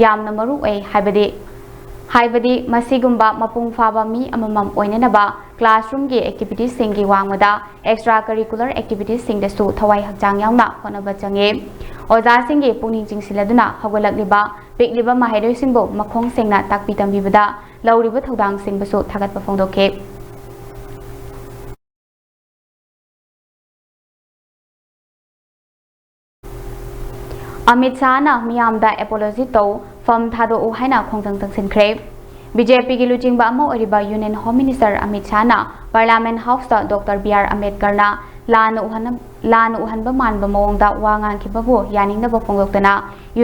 ꯌꯥꯝꯅ ꯃꯔꯨ ꯑꯣꯏ ꯍꯥꯏꯕꯗꯤ, ꯍꯥꯏꯕꯗꯤ ꯃꯁꯤꯒꯨꯝꯕ ꯃꯄꯨꯡ ꯐꯥꯕ ꯃꯤ ꯑꯃꯃꯝ ꯑꯣꯏꯅꯅꯕ classroomꯒꯤ activitiesꯁꯤꯡꯒꯤ ꯋꯥꯡꯃꯗ extra curricular activitiesꯁꯤꯡꯗꯁꯨ ꯊꯋꯥꯏ ꯍꯛꯆꯥꯡ ꯌꯥꯎꯅ ꯍꯣꯠꯅꯕ ꯆꯪꯉꯤ꯫ ꯑꯣꯖꯥꯁꯤꯡꯒꯤ ꯄꯨꯛꯅꯤꯡ ꯆꯤꯡꯁꯤꯜꯂꯗꯨꯅ ꯍꯧꯒꯠꯂꯛꯂꯤꯕ ꯄꯤꯛꯂꯤꯕ ꯃꯍꯩꯔꯣꯏꯁꯤꯡꯕꯨ ꯃꯈꯣꯡ ꯁꯦꯡꯅ ꯇꯥꯛꯄꯤ ꯇꯝꯕꯤꯕꯗ ꯂꯧꯔꯤꯕ ꯊꯧꯗꯥꯡꯁꯤꯡꯕꯨꯁꯨ ꯊꯥꯒꯠꯄ ꯐꯣꯡꯗꯣꯛꯈꯤ꯫ ꯑꯃꯤꯠ ꯁꯥꯍꯅ ꯃꯤꯌꯥꯝꯗ apology ꯇꯧ, ꯐꯝ ꯊꯥꯗꯣꯛꯎ ꯍꯥꯏꯅ ꯈꯣꯡꯖꯪ ꯆꯪꯁꯤꯟꯈ꯭ꯔꯦ꯫ ꯕꯤ ꯖꯦ ꯄꯤꯒꯤ ꯂꯨꯆꯤꯡꯕ ꯑꯃ ꯑꯣꯏꯔꯤꯕ Union Home Minister ꯑꯃꯤꯠ ꯁꯥꯍꯅ Parliament Houseꯇ Doctor ꯕꯤ ꯑꯥꯔ ꯑꯝꯕꯦꯗꯀꯔꯅ ꯂꯥꯟꯅ ꯎꯍꯟ-, ꯂꯥꯟꯅ ꯎꯍꯟꯕ ꯃꯥꯟꯕ ꯃꯑꯣꯡꯗ ꯋꯥ ꯉꯥꯡꯈꯤꯕꯕꯨ ꯌꯥꯅꯤꯡꯗꯕ ꯐꯣꯡꯗꯣꯛꯇꯨꯅ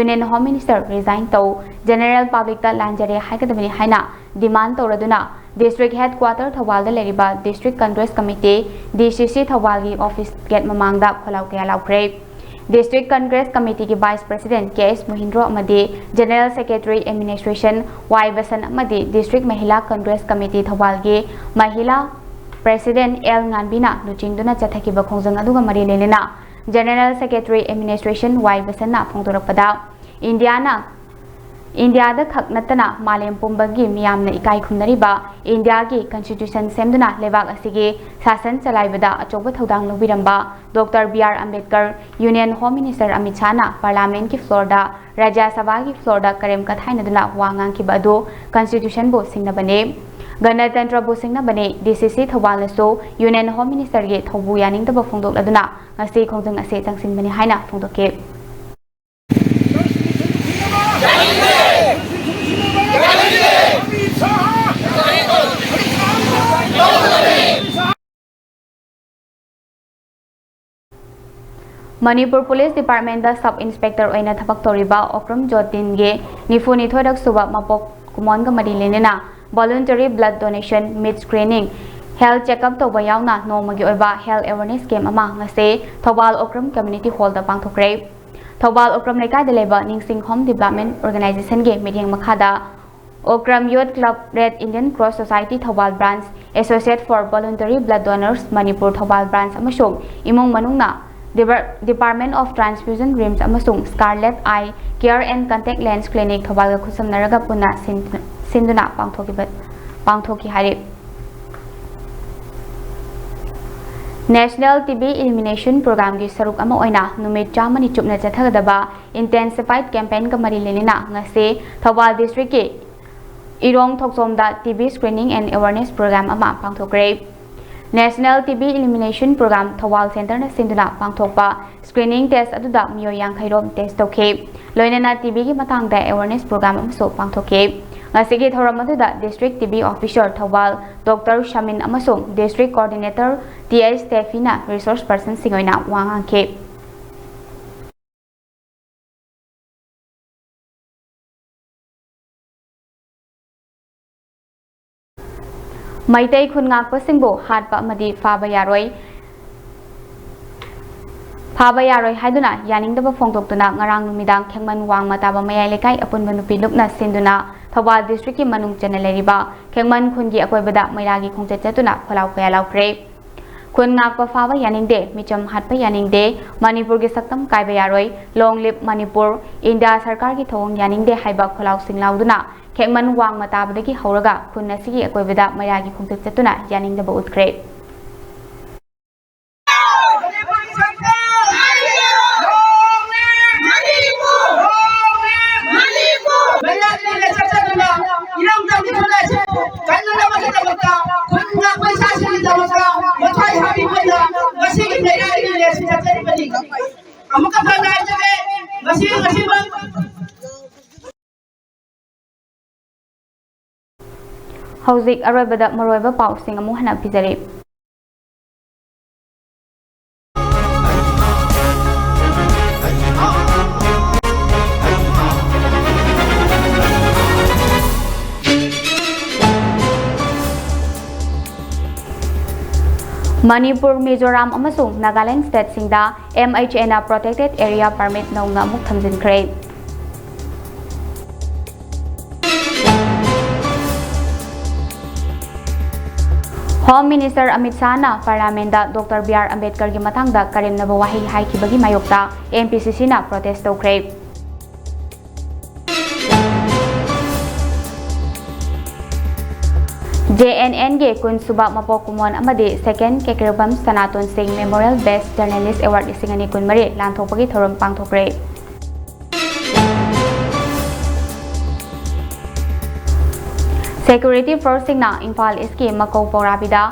Union Home Minister resign ꯇꯧ, general publicꯇ ꯂꯥꯟꯖꯔꯦ ꯍꯥꯏꯒꯗꯕꯅꯤ ꯍꯥꯏꯅ demand ꯇꯧꯔꯗꯨꯅ District Headquarter ꯊꯧꯕꯥꯜꯗ ꯂꯩꯔꯤꯕ District Congress Committee, D C C ꯊꯧꯕꯥꯜꯒꯤ office gate ꯃꯃꯥꯡꯗ ꯈꯣꯜꯂꯥꯎ ꯀꯌꯥ ꯂꯥꯎꯈ꯭ꯔꯦ꯫ District Congress Committeeꯒꯤ Vice President ꯀꯦ ꯑꯦꯁ ꯃꯣꯍꯤꯟꯗ꯭ꯔꯣ ꯑꯃꯗꯤ General Secretary Administration ꯋꯥꯏ ꯕꯁꯟ ꯑꯃꯗꯤ District Mahila Congress Committee ꯊꯧꯕꯥꯜꯒꯤ Mahila President ꯑꯦꯜ ꯉꯥꯟꯕꯤꯅ ꯂꯨꯆꯤꯡꯗꯨꯅ ꯆꯠꯊꯈꯤꯕ ꯈꯣꯡꯖꯪ ꯑꯗꯨꯒ ꯃꯔꯤ ꯂꯩꯅꯅ General Secretary Administration ꯋꯥꯏ ꯕꯁꯟꯅ ꯐꯣꯡꯗꯣꯔꯛꯄꯗ, ꯏꯟꯗꯤꯌꯥꯅ, ꯏꯟꯗꯤꯌꯥꯗ ꯈꯛ ꯅꯠꯇꯅ ꯃꯥꯂꯦꯝ ꯄꯨꯝꯕꯒꯤ ꯃꯤꯌꯥꯝꯅ ꯏꯀꯥꯏ ꯈꯨꯝꯅꯔꯤꯕ ꯏꯟꯗꯤꯌꯥꯒꯤ constitution ꯁꯦꯝꯗꯨꯅ ꯂꯩꯕꯥꯛ ꯑꯁꯤꯒꯤ ꯁꯥꯁꯟ ꯆꯂꯥꯏꯕꯗ ꯑꯆꯧꯕ ꯊꯧꯗꯥꯡ ꯂꯧꯕꯤꯔꯝꯕ doctor B R Ambedkar, Union Home Minister Amit ꯁꯥꯍꯅ parliament ꯀꯤ floor ꯗ, ꯔꯥꯖ꯭ꯌ ꯁꯚꯥꯒꯤ floor ꯗ ꯀꯔꯦꯝ ꯀꯊꯥꯏꯅꯗꯨꯅ ꯋꯥ ꯉꯥꯡꯈꯤꯕ ꯑꯗꯨ constitution ꯕꯨ ꯁꯤꯡꯅꯕꯅꯤ, ꯒꯅꯇꯟꯇ꯭ꯔꯕꯨ ꯁꯤꯡꯅꯕꯅꯤ, D C C ꯊꯧꯕꯥꯜꯅꯁꯨ Union Home Minister ꯒꯤ ꯊꯧꯕꯨ ꯌꯥꯅꯤꯡꯗꯕ ꯐꯣꯡꯗꯣꯛꯂꯗꯨꯅ ꯉꯁꯤ ꯈꯣꯡꯖꯪ ꯑꯁꯤ ꯆꯪꯁꯤꯟꯕꯅꯤ ꯍꯥꯏꯅ ꯐꯣꯡꯗꯣꯛꯈꯤ꯫ ꯃꯅꯤꯄꯨꯔ ꯄꯨꯂꯤꯁ ꯗꯤꯄꯥꯔꯠꯃꯦꯟꯗ ꯁꯕ ꯏꯟꯁꯄꯦꯛꯇꯔ ꯑꯣꯏꯅ ꯊꯕꯛ ꯇꯧꯔꯤꯕ ꯑꯣꯀ꯭ꯔꯝ ꯖꯣꯇꯤꯟꯒꯤ ꯅꯤꯐꯨ ꯅꯤꯊꯣꯏꯔꯛ ꯁꯨꯕ ꯃꯄꯣꯛ ꯀꯨꯝꯑꯣꯟꯒ ꯃꯔꯤ ꯂꯩꯅꯅ voluntary blood donation, meat screening, health checkup ꯇꯧꯕ ꯌꯥꯎꯅ ꯅꯣꯡꯃꯒꯤ ꯑꯣꯏꯕ health awareness camp ꯑꯃ ꯉꯁꯤ ꯊꯧꯕꯥꯜ ꯑꯣꯀ꯭ꯔꯝ community hall ꯗ ꯄꯥꯡꯊꯣꯛꯈ꯭ꯔꯦ꯫ ꯊꯧꯕꯥꯜ ꯑꯣꯀ꯭ꯔꯝ ꯂꯩꯀꯥꯏꯗ ꯂꯩꯕ ꯅꯤꯡꯁꯤꯡ Home Development Organization ꯒꯤ ꯃꯤꯠꯌꯦꯡ ꯃꯈꯥꯗ Okram Youth Club, Red Indian Cross Society Thoubal branch, Associate for Voluntary Blood Donors Manipur Thoubal branch ꯑꯃꯁꯨꯡ ꯏꯃꯨꯡ ꯃꯅꯨꯡꯅ Depar-, Department of Transfusion, RIMS ꯑꯃꯁꯨꯡ Scarlet Eye Care and Contact Lens Clinic ꯊꯧꯕꯥꯜꯒ ꯈꯨꯠꯁꯝꯅꯔꯒ ꯄꯨꯟꯅ ꯁꯤꯟ-, ꯁꯤꯟꯗꯨꯅ ꯄꯥꯡꯊꯣꯛꯈꯤꯕ, ꯄꯥꯡꯊꯣꯛꯈꯤ ꯍꯥꯏꯔꯤ꯫ National T B Elimination Program ꯒꯤ ꯁꯔꯨꯛ ꯑꯃ ꯑꯣꯏꯅ ꯅꯨꯃꯤꯠ ꯆꯥꯝꯃꯅꯤ ꯆꯨꯞꯅ ꯆꯠꯊꯒꯗꯕ intensified campaign ꯒ ꯃꯔꯤ ꯂꯩꯅꯅ ꯉꯁꯤ ꯊꯧꯕꯥꯜ district ꯀꯤ ꯏꯔꯣꯡ ꯊꯣꯛꯆꯣꯝꯗ T B screening and awareness program ꯑꯃ ꯄꯥꯡꯊꯣꯛꯈ꯭ꯔꯦ꯫ National T B Elimination Program Thoubal centre ꯅ ꯁꯤꯟꯗꯨꯅ ꯄꯥꯡꯊꯣꯛꯄ screening test ꯑꯗꯨꯗ ꯃꯤꯑꯣꯏ ꯌꯥꯡꯈꯩ ꯔꯣꯝ test ꯇꯧꯈꯤ꯫ ꯂꯣꯏꯅꯅ T B ꯒꯤ ꯃꯇꯥꯡꯗ awareness program ꯑꯃꯁꯨ ꯄꯥꯡꯊꯣꯛꯈꯤ꯫ ꯉꯁꯤꯒꯤ ꯊꯧꯔꯝ ꯑꯗꯨꯗ district T B officer ꯊꯧꯕꯥꯜ ꯗꯣꯛꯇꯔ ꯁꯃꯤꯟ ꯑꯃꯁꯨꯡ district coordinator T H ꯁ꯭ꯇꯦꯐꯤꯅ resource person ꯁꯤꯡ ꯑꯣꯏꯅ ꯋꯥ ꯉꯥꯡꯈꯤ꯫ ꯃꯩꯇꯩ ꯈꯨꯟ ꯉꯥꯛꯄꯁꯤꯡꯕꯨ ꯍꯥꯠꯄ ꯑꯃꯗꯤ ꯐꯥꯕ ꯌꯥꯔꯣꯏ, ꯐꯥꯕ ꯌꯥꯔꯣꯏ ꯍꯥꯏꯗꯨꯅ ꯌꯥꯅꯤꯡꯗꯕ ꯐꯣꯡꯗꯣꯛꯇꯨꯅ ꯉꯔꯥꯡ ꯅꯨꯃꯤꯗꯥꯡ ꯈꯦꯡꯃꯟ ꯋꯥꯡꯃ ꯇꯥꯕ ꯃꯌꯥꯏ ꯂꯩꯀꯥꯏ ꯑꯄꯨꯟꯕ ꯅꯨꯄꯤ ꯂꯨꯞꯅ ꯁꯤꯟꯗꯨꯅ ꯊꯧꯕꯥꯜ district ꯀꯤ ꯃꯅꯨꯡ ꯆꯟꯅ ꯂꯩꯔꯤꯕ ꯈꯦꯡꯃꯟ ꯈꯨꯟꯒꯤ ꯑꯀꯣꯏꯕꯗ ꯃꯩꯔꯥꯒꯤ ꯈꯣꯡꯆꯠ ꯆꯠꯇꯨꯅ ꯈꯣꯜꯂꯥꯎ ꯀꯌꯥ ꯂꯥꯎꯈ꯭ꯔꯦ꯫ ꯈꯨꯟ ꯉꯥꯛꯄ ꯐꯥꯕ ꯌꯥꯅꯤꯡꯗꯦ, ꯃꯤꯆꯝ ꯍꯥꯠꯄ ꯌꯥꯅꯤꯡꯗꯦ, ꯃꯅꯤꯄꯨꯔꯒꯤ ꯁꯛꯇꯝ ꯀꯥꯏꯕ ꯌꯥꯔꯣꯏ, Long live ꯃꯅꯤꯄꯨꯔ, ꯏꯟꯗꯤꯌꯥ ꯁꯔꯀꯥꯔꯒꯤ ꯊꯧꯑꯣꯡ ꯌꯥꯅꯤꯡꯗꯦ ꯍꯥꯏꯕ ꯈꯣꯜꯂꯥꯎꯁꯤꯡ ꯂꯥꯎꯗꯨꯅ ꯈꯦꯛꯃꯟ ꯋꯥꯡꯃ ꯇꯥꯕꯗꯒꯤ ꯍꯧꯔꯒ ꯈꯨꯟ ꯑꯁꯤꯒꯤ ꯑꯀꯣꯏꯕꯗ ꯃꯩꯔꯥꯒꯤ ꯈꯣꯡꯆꯠ ꯆꯠꯇꯨꯅ ꯌꯥꯅꯤꯡꯗꯕ ꯎꯠꯈ꯭ꯔꯦ꯫ ꯃꯩꯔꯥꯒꯤ ꯂꯤꯂꯥ ꯆꯠꯆꯗꯨꯅ ꯏꯔꯝꯗꯝꯒꯤ ꯈꯨꯟꯅꯥꯏꯁꯤꯕꯨ ꯀꯟꯅꯅꯕꯒꯤꯗꯃꯛꯇ, ꯈꯨꯟ ꯉꯥꯛꯄ ꯏꯆꯥꯁꯤꯡꯒꯤꯗꯃꯛꯇ ꯃꯊ꯭ꯋꯥꯏ ꯍꯥꯞꯄꯤꯕ ꯑꯣꯏꯅ ꯉꯁꯤꯒꯤ ꯃꯩꯔꯥꯒꯤ ꯂꯤꯂꯥ ꯑꯁꯤ ꯆꯠꯆꯔꯤꯕꯅꯤ꯫ ꯑꯃꯨꯛꯀ ꯐꯅ ꯍꯥꯏꯖꯒꯦ, ꯉꯁꯤ, ꯉꯁꯤꯃꯛ ꯍꯧꯖꯤꯛ ꯑꯔꯣꯏꯕꯗ ꯃꯔꯨꯑꯣꯏꯕ ꯄꯥꯎꯁꯤꯡ ꯑꯃꯨꯛ ꯍꯟꯅ ꯄꯤꯖꯔꯤ꯫ ꯃꯅꯤꯄꯨꯔ, ꯃꯤꯖꯣꯔꯥꯝ ꯑꯃꯁꯨꯡ ꯅꯥꯒꯥꯂꯦꯟ ꯁ꯭ꯇꯦꯠꯁꯤꯡꯗ MHAꯅ Protected Area Permit ꯅꯧꯅ ꯑꯃꯨꯛ ꯊꯝꯖꯤꯟꯈ꯭ꯔꯦ꯫ ꯍꯣꯝ ꯃꯤꯅꯤꯁꯇꯔ ꯑꯃꯤꯠ ꯁꯥꯍꯅ ꯄꯥꯔꯂꯤꯌꯥꯃꯦꯟꯗ ꯗꯣꯛꯇꯔ ꯕꯤ ꯑꯥꯔ ꯑꯝꯕꯦꯗꯀꯔꯒꯤ ꯃꯇꯥꯡꯗ ꯀꯔꯦꯝꯅꯕ ꯋꯥꯍꯩ ꯍꯥꯏꯈꯤꯕꯒꯤ ꯃꯥꯌꯣꯛꯇ MPCCꯅ protest ꯇꯧꯈ꯭ꯔꯦ꯫ JNNꯒꯤ ꯀꯨꯟ ꯁꯨꯕ ꯃꯄꯣꯛ ꯀꯨꯝꯑꯣꯟ ꯑꯃꯗꯤ Second ꯀꯦꯀ꯭ꯔꯤꯕꯝ ꯁꯅꯥꯇꯣꯟ ꯁꯤꯡ Memorial Best Journalist Award ꯂꯤꯁꯤꯡ ꯑꯅꯤ ꯀꯨꯟꯃꯔꯤ ꯂꯥꯟꯊꯣꯛꯄꯒꯤ ꯊꯧꯔꯝ ꯄꯥꯡꯊꯣꯛꯈ꯭ꯔꯦ꯫ Security forceꯁꯤꯡꯅ ꯏꯝꯐꯥꯜ ꯏꯁꯀꯤ ꯃꯀꯧ ꯄꯧꯔꯥꯕꯤꯗ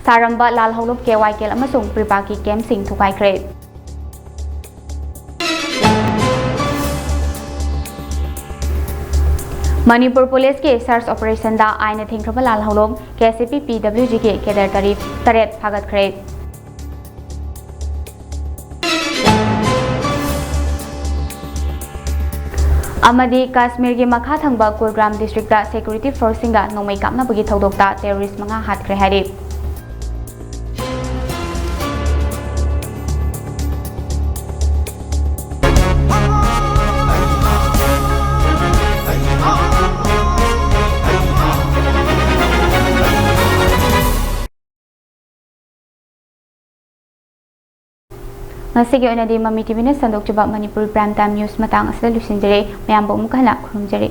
ꯁꯥꯔꯝꯕ ꯂꯥꯜꯍꯧꯂꯨꯞ, ꯀꯦ ꯋꯥꯏ ꯀꯦꯜ ꯑꯃꯁꯨꯡ ꯄ꯭ꯔꯤꯄꯥꯛꯀꯤ ꯀꯦꯝꯞꯁꯤꯡ ꯊꯨꯒꯥꯏꯈ꯭ꯔꯦ꯫ ꯃꯅꯤꯄꯨꯔ ꯄꯨꯂꯤꯁꯀꯤ search operationꯗ ꯑꯥꯏꯟꯅ ꯊꯤꯡꯈ꯭ꯔꯕ ꯂꯥꯜꯍꯧꯂꯨꯞ, KCP PWGꯒꯤ cadre ꯇꯔꯤ-, ꯇꯔꯦꯠ ꯐꯥꯒꯠꯈ꯭ꯔꯦ꯫ ꯑꯃꯗꯤ ꯀꯥꯁꯃꯤꯔꯒꯤ ꯃꯈꯥ ꯊꯪꯕ ꯀꯨꯜꯒ꯭ꯔꯥꯝ districtꯇ security forceꯁꯤꯡꯒ ꯅꯣꯡꯃꯩ ꯀꯥꯞꯅꯕꯒꯤ ꯊꯧꯗꯣꯛꯇ terrorist ꯃꯉꯥ ꯍꯥꯠꯈ꯭ꯔꯦ ꯍꯥꯏꯔꯤ꯫ ꯉꯁꯤꯒꯤ ꯑꯣꯏꯅꯗꯤ ꯃꯃꯤ ꯇꯤꯚꯤꯅ ꯁꯟꯗꯣꯛꯆꯕ ꯃꯅꯤꯄꯨꯔ Prime Time News ꯃꯇꯥꯡ ꯑꯁꯤꯗ ꯂꯣꯏꯁꯤꯟꯖꯔꯦ꯫ ꯃꯌꯥꯝꯕꯨ ꯑꯃꯨꯛ ꯍꯟꯅ ꯈꯨꯔꯨꯝꯖꯔꯤ꯫